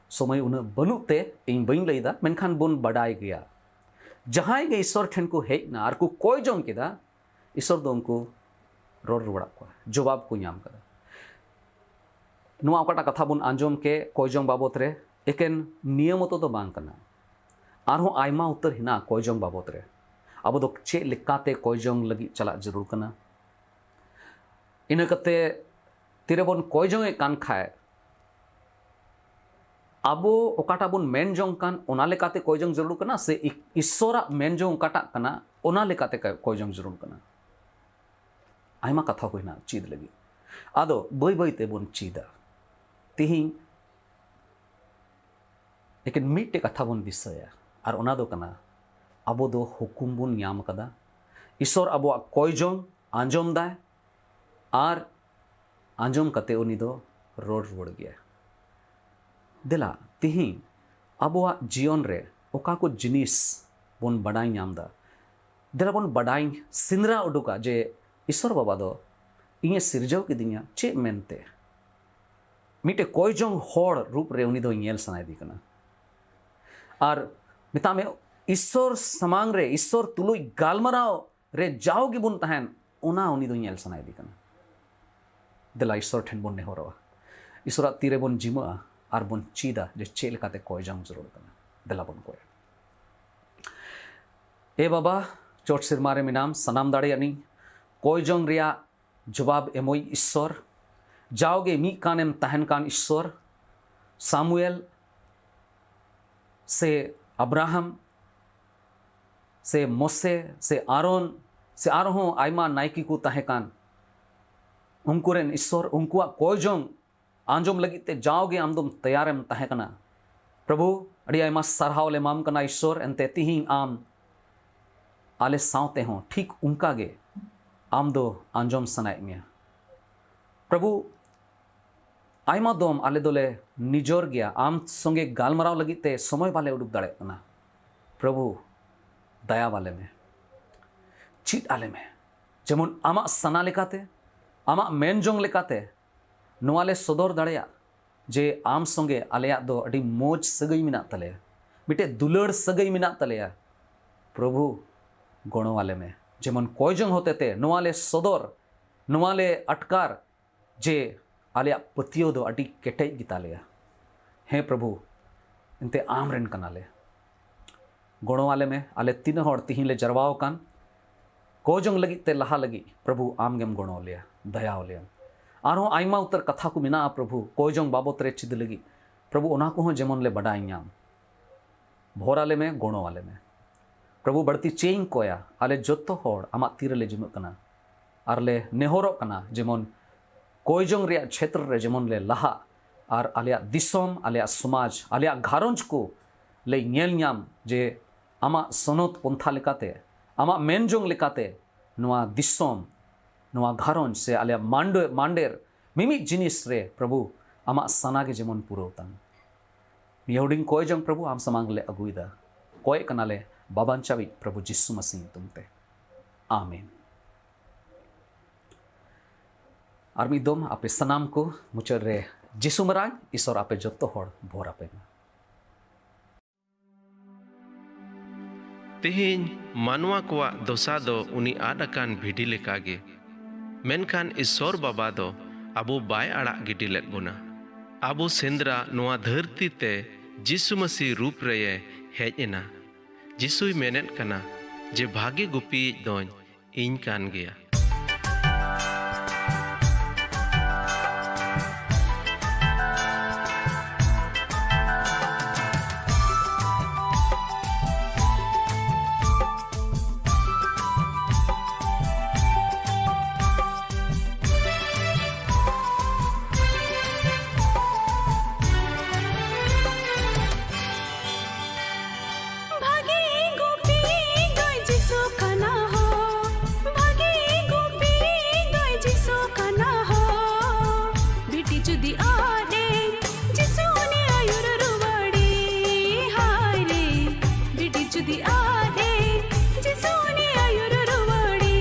ᱥᱚᱢᱚᱭ ᱩᱱᱟᱹᱜ ᱵᱟᱹᱱᱩᱜ ᱛᱮ ᱤᱧ ᱵᱟᱹᱧ ᱞᱟᱹᱭᱫᱟ, ᱢᱮᱱᱠᱷᱟᱱ ᱵᱚᱱ ᱵᱟᱰᱟᱭ ᱜᱮᱭᱟ᱾ ᱡᱟᱦᱟᱸᱭ ᱜᱮ ᱤᱥᱚᱨ ᱴᱷᱮᱱ ᱠᱚ ᱦᱮᱡ ᱮᱱᱟ ᱟᱨ ᱠᱚ ᱠᱚᱭ ᱡᱚᱝ ᱠᱮᱫᱟ, ᱤᱥᱚᱨ ᱫᱚ ᱩᱱᱠᱩ ᱨᱚᱲ ᱨᱩᱣᱟᱹᱲᱟᱜ ᱠᱚᱣᱟ, ᱡᱚᱵᱟᱵ ᱠᱚ ᱧᱟᱢ ᱠᱟᱫᱟ᱾ ᱱᱚᱣᱟ ᱚᱠᱟᱴᱟᱜ ᱠᱟᱛᱷᱟ ᱵᱚᱱ ᱟᱸᱡᱚᱢ ᱠᱮᱫ ᱠᱚᱭ ᱡᱚᱝ ᱵᱟᱵᱚᱛ ᱨᱮ, ᱮᱠᱮᱱ ᱱᱤᱭᱟᱹ ᱢᱚᱛᱚ ᱫᱚ ᱵᱟᱝ ᱠᱟᱱᱟ, ᱟᱨᱦᱚᱸ ᱟᱭᱢᱟ ᱩᱛᱟᱹᱨ ᱦᱮᱱᱟᱜᱼᱟ ᱠᱚᱭ ᱡᱚᱝ ᱵᱟᱵᱚᱛ ᱨᱮ᱾ ᱟᱵᱚ ᱫᱚ ᱪᱮᱫ ᱞᱮᱠᱟᱛᱮ ᱠᱚᱭ ᱡᱚᱝ ᱞᱟᱹᱜᱤᱫ ᱪᱟᱞᱟᱜ ᱡᱟᱹᱨᱩᱲ ᱠᱟᱱᱟ? ᱤᱱᱟᱹ ᱠᱟᱛᱮ ᱛᱤᱨᱮᱵᱚᱱ ᱠᱚᱭ ᱡᱚᱝ ᱮᱫ ᱠᱟᱱ ᱠᱷᱟᱡ, ᱟᱵᱚ ᱚᱠᱟᱴᱟᱜ ᱵᱚᱱ ᱢᱮᱱ ᱡᱚᱝ ᱠᱟᱱ, ᱚᱱᱟ ᱞᱮᱠᱟᱛᱮ ᱠᱚᱭ ᱡᱚᱝ ᱡᱟᱹᱨᱩᱲ ᱠᱟᱱᱟ ᱥᱮ ᱤ- ᱤᱥᱥᱚᱨᱟᱜ ᱢᱮᱱ ᱡᱚᱝ ᱚᱠᱟᱴᱟᱜ ᱠᱟᱱᱟ, ᱚᱱᱟ ᱞᱮᱠᱟᱛᱮ ᱠᱚ- ᱠᱚᱭ ᱡᱚᱝ ᱡᱟᱹᱨᱩᱲ ᱠᱟᱱᱟ? ᱟᱭᱢᱟ ᱠᱟᱛᱷᱟ ᱠᱚ ᱦᱮᱱᱟᱜᱼᱟ ᱪᱮᱫ ᱞᱟᱹᱜᱤᱫ᱾ ᱟᱫᱚ ᱵᱟᱹᱭ ᱵᱟᱹᱭ ᱛᱮᱵᱚᱱ ᱪᱮᱫᱟ᱾ ᱛᱤᱦᱤᱧ ᱮᱠᱮᱱ ᱢᱤᱫᱴᱮᱡ ᱠᱟᱛᱷᱟ ᱵᱚᱱ ᱫᱤᱥᱟᱹᱭᱟ, ᱟᱨ ᱚᱱᱟ ᱫᱚ ᱠᱟᱱᱟ, ᱟᱵᱚ ᱫᱚ ᱦᱩᱠᱩᱢ ᱵᱚᱱ ᱧᱟᱢ ᱟᱠᱟᱫᱟ᱾ ᱤᱥᱚᱨ ᱟᱵᱚᱣᱟᱜ ᱠᱚᱭ ᱡᱚᱝ ᱟᱸᱡᱚᱢ ᱫᱟᱭ ᱟᱨ ᱟᱸᱡᱚᱢ ᱠᱟᱛᱮ ᱩᱱᱤ ᱫᱚ ᱨᱚᱲ ᱨᱩᱣᱟᱹᱲ ᱜᱮᱭᱟ᱾ ᱫᱮᱞᱟ, ᱛᱤᱦᱤᱧ ᱟᱵᱚᱣᱟᱜ ᱡᱤᱭᱚᱱ ᱨᱮ ᱚᱠᱟ ᱠᱚ ᱡᱤᱱᱤᱥ ᱵᱚᱱ ᱵᱟᱰᱟᱭ ᱧᱟᱢ ᱮᱫᱟ, ᱫᱮᱞᱟ ᱵᱚᱱ ᱵᱟᱰᱟᱭ ᱥᱮᱸᱫᱽᱨᱟ ᱩᱰᱩᱠᱟ ᱡᱮ ᱤᱥᱚᱨ ᱵᱟᱵᱟ ᱫᱚ ᱤᱧᱮ ᱥᱤᱨᱡᱟᱹᱣ ᱠᱤᱫᱤᱧᱟ ᱪᱮᱫ ᱢᱮᱱᱛᱮ? ᱢᱤᱫᱴᱮᱡ ᱠᱚᱭ ᱡᱚᱝ ᱦᱚᱲ ᱨᱩᱯ ᱨᱮ ᱩᱱᱤ ᱫᱚ ᱧᱮᱞ ᱥᱟᱱᱟᱭᱮᱫᱮ ᱠᱟᱱᱟ᱾ ᱟᱨ ᱢᱮᱛᱟᱜ ᱢᱮ, ᱤᱥᱚᱨ ᱥᱟᱢᱟᱝ ᱨᱮ, ᱤᱥᱚᱨ ᱛᱩᱞᱩᱡ ᱜᱟᱞᱢᱟᱨᱟᱣ ᱨᱮ ᱡᱟᱣ ᱜᱮᱵᱚᱱ ᱛᱟᱦᱮᱱ, ᱚᱱᱟ ᱩᱱᱤ ᱫᱚ ᱧᱮᱞ ᱥᱟᱱᱟᱭᱮᱫᱮ ᱠᱟᱱᱟ᱾ ᱫᱮᱞᱟ ᱤᱥᱥᱚᱨ ᱴᱷᱮᱱ ᱵᱚᱱ ᱱᱮᱦᱚᱨᱚᱜᱼᱟ᱾ ᱤᱥᱥᱚᱨᱟᱜ ᱛᱤ ᱨᱮᱵᱚᱱ ᱡᱤᱢᱟᱹᱜᱼᱟ ᱟᱨ ᱵᱚᱱ ᱪᱮᱫᱟ ᱡᱮ ᱪᱮᱫ ᱞᱮᱠᱟᱛᱮ ᱠᱚᱭ ᱡᱚᱝ ᱡᱟᱹᱨᱩᱲ ᱠᱟᱱᱟ᱾ ᱫᱮᱞᱟ ᱵᱚᱱ ᱠᱚᱭᱟ᱾ ᱮ ᱵᱟᱵᱟ, ᱪᱚᱴ ᱥᱮᱨᱢᱟ ᱨᱮ ᱢᱮᱱᱟᱢ, ᱥᱟᱱᱟᱢ ᱫᱟᱲᱮᱭᱟᱱᱤᱡ, ᱠᱚᱭ ᱡᱚᱝ ᱨᱮᱭᱟᱜ ᱡᱚᱵᱟᱵ ᱮᱢᱚᱭ ᱤᱥᱥᱚᱨ, ᱡᱟᱣᱜᱮ ᱢᱤᱫ ᱠᱟᱱᱮᱢ ᱛᱟᱦᱮᱱ ᱠᱟᱱ ᱤᱥᱥᱚᱨ, ᱥᱟᱢᱩᱭᱮᱞ ᱥᱮ ᱟᱵᱨᱟᱦᱟᱢ ᱥᱮ ᱢᱚᱥᱮ ᱥᱮ ᱟᱨᱚᱱ ᱥᱮ ᱟᱨᱦᱚᱸ ᱟᱭᱢᱟ ᱱᱟᱭᱠᱮ ᱠᱚ ᱛᱟᱦᱮᱸ ᱠᱟᱱ, ᱩᱱᱠᱩ ᱨᱮᱱ ᱤᱥᱥᱚᱨ, ᱩᱱᱠᱩᱣᱟᱜ ᱠᱚᱭ ᱡᱚᱝ ᱟᱸᱡᱚᱢ ᱞᱟᱹᱜᱤᱫ ᱛᱮ ᱡᱟᱣᱜᱮ ᱟᱢ ᱫᱚᱢ ᱛᱮᱭᱟᱨᱮᱢ ᱛᱟᱦᱮᱸ ᱠᱟᱱᱟ᱾ ᱯᱨᱚᱵᱷᱩ, ᱟᱹᱰᱤ ᱟᱭᱢᱟ ᱥᱟᱨᱦᱟᱣ ᱞᱮ ᱮᱢᱟᱢ ᱠᱟᱱᱟ ᱤᱥᱥᱚᱨ, ᱮᱱᱛᱮ ᱛᱤᱦᱤᱧ ᱟᱢ ᱟᱞᱮ ᱥᱟᱶᱛᱮ ᱦᱚᱸ ᱴᱷᱤᱠ ᱚᱱᱠᱟ ᱜᱮ ᱟᱢ ᱫᱚ ᱟᱸᱡᱚᱢ ᱥᱟᱱᱟᱭᱮᱫ ᱢᱮᱭᱟ᱾ ᱯᱨᱚᱵᱷᱩ, ᱟᱭᱢᱟ ᱫᱚᱢ ᱟᱞᱮ ᱫᱚᱞᱮ ᱱᱤᱡᱚᱨ ᱜᱮᱭᱟ, ᱟᱢ ᱥᱚᱸᱜᱮ ᱜᱟᱞᱢᱟᱨᱟᱣ ᱞᱟᱹᱜᱤᱫ ᱛᱮ ᱥᱚᱢᱚᱭ ᱵᱟᱞᱮ ᱩᱰᱩᱠ ᱫᱟᱲᱮᱭᱟᱜ ᱠᱟᱱᱟ᱾ ᱯᱨᱚᱵᱷᱩ, ᱫᱟᱭᱟ ᱟᱞᱮ ᱢᱮ, ᱪᱮᱫ ᱟᱞᱮ ᱢᱮ, ᱡᱮᱢᱚᱱ ᱟᱢᱟᱜ ᱥᱟᱱᱟ ᱞᱮᱠᱟᱛᱮ, ᱟᱢᱟᱜ ᱢᱮᱱ ᱡᱚᱝ ᱞᱮᱠᱟᱛᱮ ᱱᱚᱣᱟ ᱞᱮ ᱥᱚᱫᱚᱨ ᱫᱟᱲᱮᱭᱟᱜ ᱡᱮ ᱟᱢ ᱥᱚᱸᱜᱮ ᱟᱞᱮᱭᱟᱜ ᱫᱚ ᱟᱹᱰᱤ ᱢᱚᱡᱽ ᱥᱟᱹᱜᱟᱹᱭ ᱢᱮᱱᱟᱜ ᱛᱟᱞᱮᱭᱟ, ᱢᱤᱫᱴᱮᱡ ᱫᱩᱞᱟᱹᱲ ᱥᱟᱹᱜᱟᱹᱭ ᱢᱮᱱᱟᱜ ᱛᱟᱞᱮᱭᱟ᱾ ᱯᱨᱚᱵᱷᱩ, ᱜᱚᱲᱚ ᱟᱞᱮ ᱢᱮ, ᱡᱮᱢᱚᱱ ᱠᱚᱭ ᱡᱚᱝ ᱦᱚᱛᱮᱛᱮ ᱱᱚᱣᱟ ᱞᱮ ᱥᱚᱫᱚᱨ, ᱱᱚᱣᱟ ᱞᱮ ᱟᱴᱠᱟᱨ ᱡᱮ ᱟᱞᱮᱭᱟᱜ ᱯᱟᱹᱛᱭᱟᱹᱣ ᱫᱚ ᱟᱹᱰᱤ ᱠᱮᱴᱮᱡ ᱜᱮᱛᱟ ᱞᱮᱭᱟ᱾ ᱦᱮᱸ ᱯᱨᱚᱵᱷᱩ, ᱮᱱᱛᱮ ᱟᱢ ᱨᱮᱱ ᱠᱟᱱᱟᱞᱮ᱾ ᱜᱚᱲᱚ ᱟᱞᱮ ᱢᱮ, ᱟᱞᱮ ᱛᱤᱱᱟᱹᱜ ᱦᱚᱲ ᱛᱤᱦᱤᱧ ᱞᱮ ᱡᱟᱨᱣᱟ ᱟᱠᱟᱱ, ᱠᱚᱭ ᱡᱚᱝ ᱞᱟᱹᱜᱤᱫ ᱛᱮ ᱞᱟᱦᱟ ᱞᱟᱹᱜᱤᱫ, ᱯᱨᱚᱵᱷᱩ ᱟᱢ ᱜᱮᱢ ᱜᱚᱲᱚ ᱟᱞᱮᱭᱟ, ᱫᱟᱭᱟ ᱟᱞᱮᱭᱟᱢ᱾ ᱟᱨᱦᱚᱸ ᱟᱭᱢᱟ ᱩᱛᱟᱹᱨ ᱠᱟᱛᱷᱟ ᱠᱚ ᱢᱮᱱᱟᱜᱼᱟ ᱯᱨᱚᱵᱷᱩ, ᱠᱚᱭ ᱡᱚᱝ ᱵᱟᱵᱚᱛ ᱨᱮ ᱪᱮᱫ ᱞᱟᱹᱜᱤᱫ, ᱯᱨᱚᱵᱷᱩ ᱚᱱᱟ ᱠᱚᱦᱚᱸ ᱡᱮᱢᱚᱱ ᱞᱮ ᱵᱟᱰᱟᱭ ᱧᱟᱢ᱾ ᱵᱷᱚᱨ ᱟᱞᱮ ᱢᱮ, ᱜᱚᱲᱚ ᱟᱞᱮ ᱢᱮ᱾ ᱯᱨᱚᱵᱷᱩ, ᱵᱟᱹᱲᱛᱤ ᱪᱮᱫ ᱤᱧ ᱠᱚᱭᱟ, ᱟᱞᱮ ᱡᱚᱛᱚ ᱦᱚᱲ ᱟᱢᱟᱜ ᱛᱤ ᱨᱮᱞᱮ ᱡᱤᱢᱟᱹᱜ ᱠᱟᱱᱟ᱾ ᱟᱨ ᱞᱮ ᱱᱮᱦᱚᱨᱚᱜ ᱠᱟᱱᱟ ᱡᱮᱢᱚᱱ ᱠᱚᱭ ᱡᱚᱝ ᱨᱮᱭᱟᱜ ᱪᱷᱮᱛᱨᱚ ᱨᱮ ᱡᱮᱢᱚᱱ ᱞᱮ ᱞᱟᱦᱟᱜ, ᱟᱨ ᱟᱞᱮᱭᱟᱜ ᱫᱤᱥᱚᱢ, ᱟᱞᱮᱭᱟᱜ ᱥᱚᱢᱟᱡᱽ, ᱟᱞᱮᱭᱟᱜ ᱜᱷᱟᱨᱚᱸᱡᱽ ᱠᱚ ᱞᱮ ᱧᱮᱞ ᱧᱟᱢ ᱡᱮ ᱟᱢᱟᱜ ᱥᱚᱱᱚᱛ ᱯᱚᱱᱛᱷᱟ ᱞᱮᱠᱟᱛᱮ, ᱟᱢᱟᱜ ᱢᱮᱱ ᱡᱚᱝ ᱞᱮᱠᱟᱛᱮ ᱱᱚᱣᱟ ᱫᱤᱥᱚᱢ, ᱱᱚᱣᱟ ᱜᱷᱟᱨᱚᱸᱡᱽ ᱥᱮ ᱟᱞᱮᱭᱟᱜ ᱢᱟᱱᱰᱮ-, ᱢᱟᱱᱰᱮᱨ ᱢᱤᱢᱤᱫ ᱡᱤᱱᱤᱥ ᱨᱮ ᱯᱨᱚᱵᱷᱩ ᱟᱢᱟᱜ ᱥᱟᱱᱟ ᱜᱮ ᱡᱮᱢᱚᱱ ᱯᱩᱨᱟᱹᱣ ᱛᱟᱢ᱾ ᱱᱤᱭᱟᱹ ᱦᱩᱰᱤᱧ ᱠᱚᱭ ᱡᱚᱝ ᱯᱨᱚᱵᱷᱩ ᱟᱢ ᱥᱟᱢᱟᱝ ᱞᱮ ᱟᱹᱜᱩᱭᱮᱫᱟ᱾ ᱠᱚᱭᱮᱜ ᱠᱟᱱᱟᱞᱮ ᱵᱟᱵᱟᱧᱪᱟᱣᱤᱡ ᱯᱨᱚᱵᱷᱩ ᱡᱤᱥᱩ ᱢᱟᱥᱤ ᱧᱩᱛᱩᱢ ᱛᱮ, ᱟᱢᱮᱱ᱾ ᱟᱨ ᱢᱤᱫ ᱫᱚᱢ ᱟᱯᱮ ᱥᱟᱱᱟᱢ ᱠᱚ ᱢᱩᱪᱟᱹᱫ ᱨᱮ ᱡᱤᱥᱩ ᱢᱟᱨᱟᱝ ᱤᱥᱚᱨ ᱟᱯᱮ ᱡᱚᱛᱚ ᱦᱚᱲ ᱵᱷᱚᱨ ᱟᱯᱮ ᱢᱟ᱾ ᱛᱮᱦᱮᱧ ᱢᱟᱱᱣᱟ ᱠᱚᱣᱟᱜ ᱫᱚᱥᱟ ᱫᱚ ᱩᱱᱤ ᱟᱫ ᱟᱠᱟᱱ ᱵᱷᱤᱰᱤ ᱞᱮᱠᱟᱜᱮ, ᱢᱮᱱᱠᱷᱟᱱ ᱤᱥᱚᱨ ᱵᱟᱵᱟ ᱫᱚ ᱟᱵᱚ ᱵᱟᱭ ᱟᱲᱟᱜ ᱜᱤᱰᱤ ᱞᱮᱫ ᱵᱚᱱᱟ᱾ ᱟᱵᱚ ᱥᱮᱸᱫᱽᱨᱟ ᱱᱚᱣᱟ ᱫᱷᱟᱹᱨᱛᱤ ᱛᱮ ᱡᱤᱥᱩ ᱢᱟᱹᱥᱤ ᱨᱩᱯ ᱨᱮᱭᱮ ᱦᱮᱡ ᱮᱱᱟ᱾ ᱡᱤᱥᱩᱭ ᱢᱮᱱᱮᱫ ᱠᱟᱱᱟ ᱡᱮ ᱵᱷᱟᱜᱮ ᱜᱩᱯᱤᱭᱤᱡ ᱫᱚᱧ ᱤᱧ ᱠᱟᱱ ᱜᱮᱭᱟ᱾ ᱵᱷᱟᱜᱮ ᱜᱩᱯᱤ ᱫᱚᱭ ᱡᱤᱥᱩ ᱠᱟᱱᱟ ᱦᱳ, ᱵᱷᱟᱜᱮ ᱜᱩᱯᱤ ᱫᱚᱭ ᱡᱤᱥᱩ ᱠᱟᱱᱟ ᱦᱳ᱾ ᱵᱷᱤᱰᱤ ᱡᱩᱫᱤ ᱟᱫ ᱮᱱ, ᱡᱤᱥᱩ ᱩᱱᱤ ᱟᱹᱭᱩᱨ ᱨᱩᱣᱟᱹᱲᱮ᱾ ᱦᱟᱭ ᱨᱮ, ᱵᱷᱤᱰᱤ ᱡᱩᱫᱤ ᱟᱫ ᱮᱱ, ᱡᱤᱥᱩ ᱩᱱᱤ ᱟᱹᱭᱩᱨ ᱨᱩᱣᱟᱹᱲᱮ᱾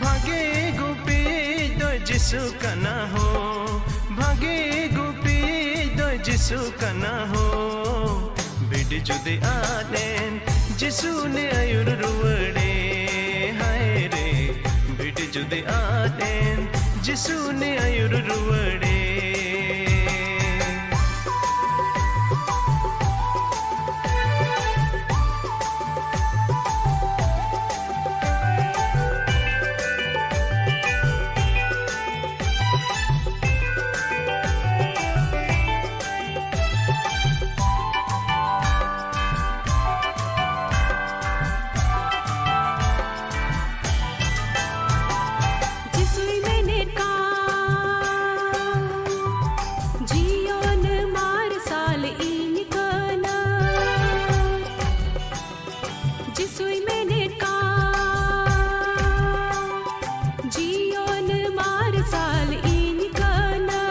ᱵᱷᱟᱜᱮ ᱜᱩᱯᱤᱭᱤᱡ ᱫᱚᱭ ᱡᱤᱥᱩ ᱠᱟᱱᱟ ᱦᱳ, ᱵᱷᱟᱜᱮ ᱜᱩᱯᱤᱭᱤᱡ ᱫᱚᱭ ᱡᱤᱥᱩ ᱠᱟᱱᱟ ᱦᱳ᱾ ᱵᱷᱤᱰᱤ ᱡᱩᱫᱤ ᱟᱫ ᱮᱱ, ᱡᱤᱥᱩ ᱩᱱᱤ ᱟᱹᱭᱩᱨ ᱨᱩᱣᱟᱹᱲᱮ᱾ ᱦᱟᱭ ᱨᱮ, ᱵᱷᱤᱰᱤ ᱡᱩᱫᱤ ᱟᱫ ᱮᱱ, ᱡᱤᱥᱩ ᱩᱱᱤ ᱟᱹᱭᱩᱨ ᱨᱩᱣᱟᱹᱲᱮ᱾ ᱡᱤᱥᱩᱭ ᱢᱮᱱᱮᱫ ᱠᱟᱱ, ᱡᱤᱭᱚᱱ ᱢᱟᱨᱥᱟᱞ ᱤᱧ ᱠᱟᱱᱟ᱾ ᱡᱤᱥᱩᱭ ᱢᱮᱱᱮᱫ ᱠᱟᱱ, ᱡᱤᱭᱚᱱ ᱢᱟᱨᱥᱟᱞ ᱤᱧ ᱠᱟᱱᱟ᱾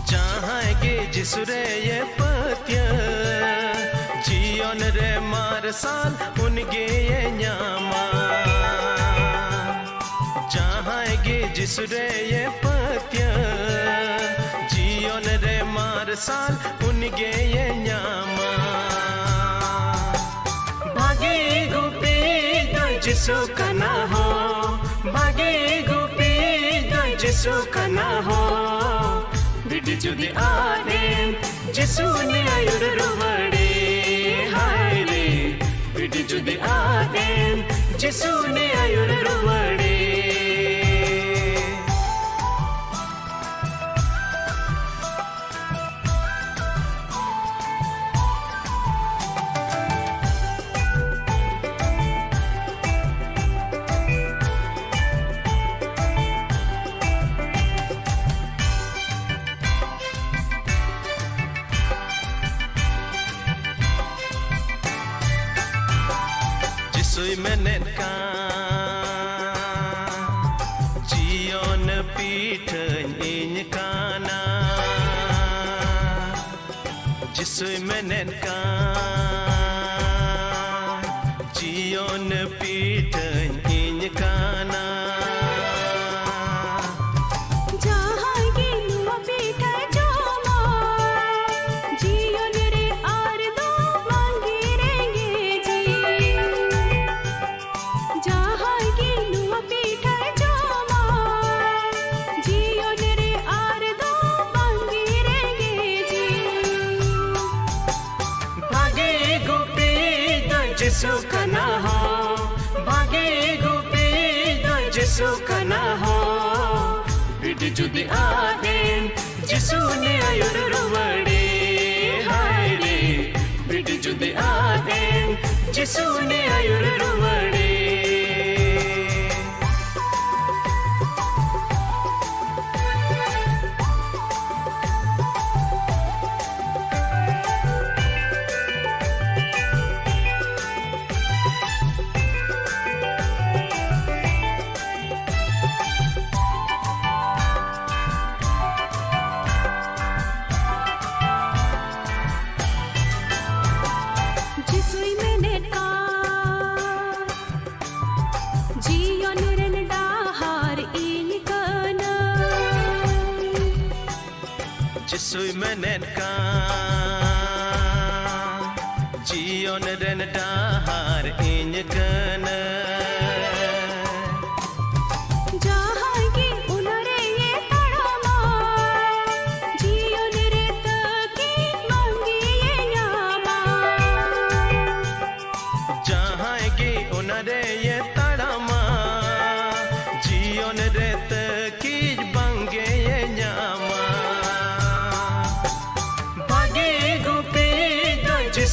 ᱡᱟᱦᱟᱸᱭ ᱜᱮ ᱡᱤᱥᱩ ᱨᱮᱭᱮ ᱯᱟᱹᱛᱭᱟᱹᱣ, ᱡᱤᱭᱚᱱ ᱨᱮ ᱢᱟᱨᱥᱟᱞ ᱩᱱᱤ ᱜᱮᱭᱮ ᱧᱟᱢᱟ᱾ ᱡᱟᱦᱟᱸᱭ ᱜᱮ ᱡᱤᱥᱩ ᱨᱮᱭᱮ ᱯᱟᱹᱛᱭᱟᱹᱣ, ᱡᱤᱭᱚᱱ ᱨᱮ ᱢᱟᱨᱥᱟᱞ ᱩᱱᱤ ᱜᱮᱭᱮ ᱧᱟᱢᱟ᱾ ᱵᱷᱟᱜᱮ ᱜᱩᱯᱤ ᱫᱚᱭ ᱡᱤᱥᱩ ᱠᱟᱱᱟ ᱦᱚᱸ, ᱵᱷᱟᱜᱮ ᱜᱩᱯᱤ ᱫᱚᱭ ᱡᱤᱥᱩ ᱠᱟᱱᱟ ᱦᱚᱸ᱾ ᱵᱷᱤᱰᱤ ᱡᱩᱫᱤ ᱟᱫ ᱮᱱ, ᱡᱤᱥᱩ ᱩᱱᱤ ᱟᱹᱭᱩᱨ ᱨᱩᱣᱟᱹᱲᱮ᱾ ᱦᱟᱭ ᱨᱮ, ᱵᱷᱤᱰᱤ ᱡᱩᱫᱤ ᱟᱫ ᱮᱱ, ᱡᱤᱥᱩ ᱩᱱᱤ ᱟᱹᱭᱩᱨ ᱨᱩᱣᱟᱹᱲᱮ᱾ ᱡᱤᱥᱩᱭ ᱢᱮᱱᱮᱫ ᱠᱟᱱ, ᱡᱤᱭᱚᱱ ᱯᱤᱴᱷᱟᱹᱧ ᱤᱧ ᱠᱟᱱᱟ᱾ ᱡᱤᱥᱩᱭ ᱢᱮᱱᱮᱫ ᱠᱟᱱ, ᱡᱤᱭᱚᱱ ᱯᱤᱴᱷᱟᱹᱧ ᱤᱧ ᱠᱟᱱᱟ᱾ ᱡᱟᱦᱟᱸᱭ ᱜᱮ ᱱᱚᱣᱟ ᱯᱤᱴᱷᱟᱹᱭ ᱡᱚᱢᱟ, ᱡᱤᱭᱚᱱ ᱨᱮ ᱟᱨ ᱫᱚ ᱵᱟᱝᱜᱮ ᱨᱮᱸᱜᱮᱡᱮ᱾ ᱡᱟᱦᱟᱸᱭ ᱜᱮ ᱱᱚᱣᱟ ᱯᱤᱴᱷᱟᱹᱭ ᱡᱚᱢᱟ, ᱡᱤᱭᱚᱱ ᱨᱮ ᱟᱨ ᱫᱚ ᱵᱟᱝᱜᱮ ᱨᱮᱸᱜᱮᱡᱮ᱾ ᱵᱷᱟᱜᱮ ᱜᱩᱯᱤ ᱫᱚ ᱡᱤᱥᱩ ᱠᱟᱱᱟ ᱦᱚᱸ, ᱵᱷᱟᱜᱮ ᱜᱩᱯᱤ ᱫᱚ ᱡᱤᱥᱩ ᱠᱟᱱᱟ ᱦᱚᱸ᱾ ᱵᱷᱤᱰᱤ ᱡᱩᱫᱤ ᱟᱫ ᱮᱱ, ᱡᱤᱥᱩ ᱩᱱᱤ ᱟᱹᱭᱩᱨ ᱨᱩᱣᱟᱹᱲᱮ᱾ ᱦᱟᱭ ᱨᱮ, ᱵᱷᱤᱰᱤ ᱡᱩᱫᱤ ᱟᱫ ᱮᱱ, ᱡᱤᱥᱩ ᱩᱱᱤ ᱟᱹᱭᱩᱨ ᱨᱩᱣᱟᱹᱲᱮ᱾ ᱡᱤᱥᱩᱭ ᱢᱮᱱᱮᱫ ᱠᱟᱱ, ᱡᱤᱭᱚᱱ ᱨᱮᱱ ᱰᱟᱦᱟᱨ ᱤᱧ ᱠᱟᱱᱟ᱾ ᱡᱤᱥᱩᱭ ᱢᱮᱱᱮᱫ ᱠᱟᱱ, ᱡᱤᱭᱚᱱ ᱨᱮᱱ ᱰᱟᱦᱟᱨ ᱤᱧ ᱠᱟᱱᱟ᱾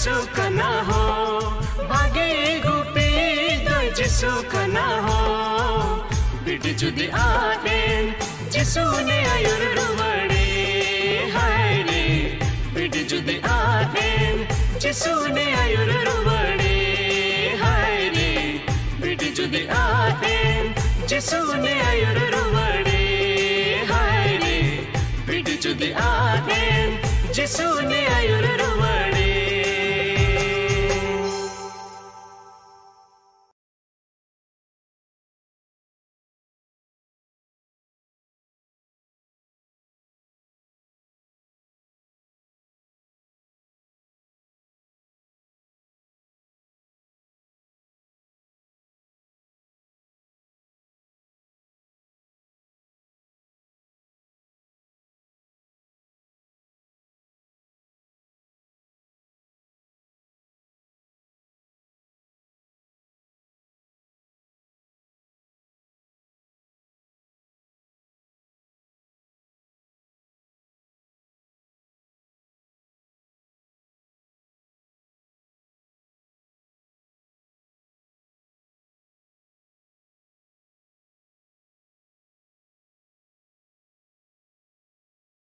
ᱡᱤᱥᱩ ᱠᱟᱱᱟ ᱦᱚᱸ, ᱵᱷᱟᱜᱮ ᱜᱩᱯᱤ ᱫᱚᱭ ᱡᱤᱥᱩ ᱠᱟᱱᱟ ᱦᱚᱸ᱾ ᱵᱤᱰᱤ ᱡᱩᱫᱤ ᱟᱫ ᱮᱱ, ᱡᱤᱥᱩ ᱩᱱᱤ ᱟᱹᱭᱩᱨ ᱨᱩᱣᱟᱹᱲᱮ᱾ ᱦᱟᱭ ᱨᱮ, ᱵᱤᱰᱤ ᱡᱩᱫᱤ ᱟᱫ ᱮᱱ, ᱡᱤᱥᱩ ᱩᱱᱤ ᱟᱹᱭᱩᱨ ᱨᱩᱣᱟᱹᱲᱮ᱾ ᱦᱟᱭ ᱨᱮ, ᱵᱤᱰᱤ ᱡᱩᱫᱤ ᱟᱫ ᱮᱱ, ᱡᱤᱥᱩ ᱩᱱᱤ ᱟᱹᱭᱩᱨ ᱨᱩᱣᱟᱹᱲᱮ᱾ ᱦᱟᱭ ᱨᱮ, ᱵᱤᱰᱤ ᱡᱩᱫᱤ ᱟᱫ ᱮᱱ, ᱡᱤᱥᱩ ᱩᱱᱤ ᱟᱹᱭᱩᱨ ᱨᱩᱣᱟᱹᱲᱮ᱾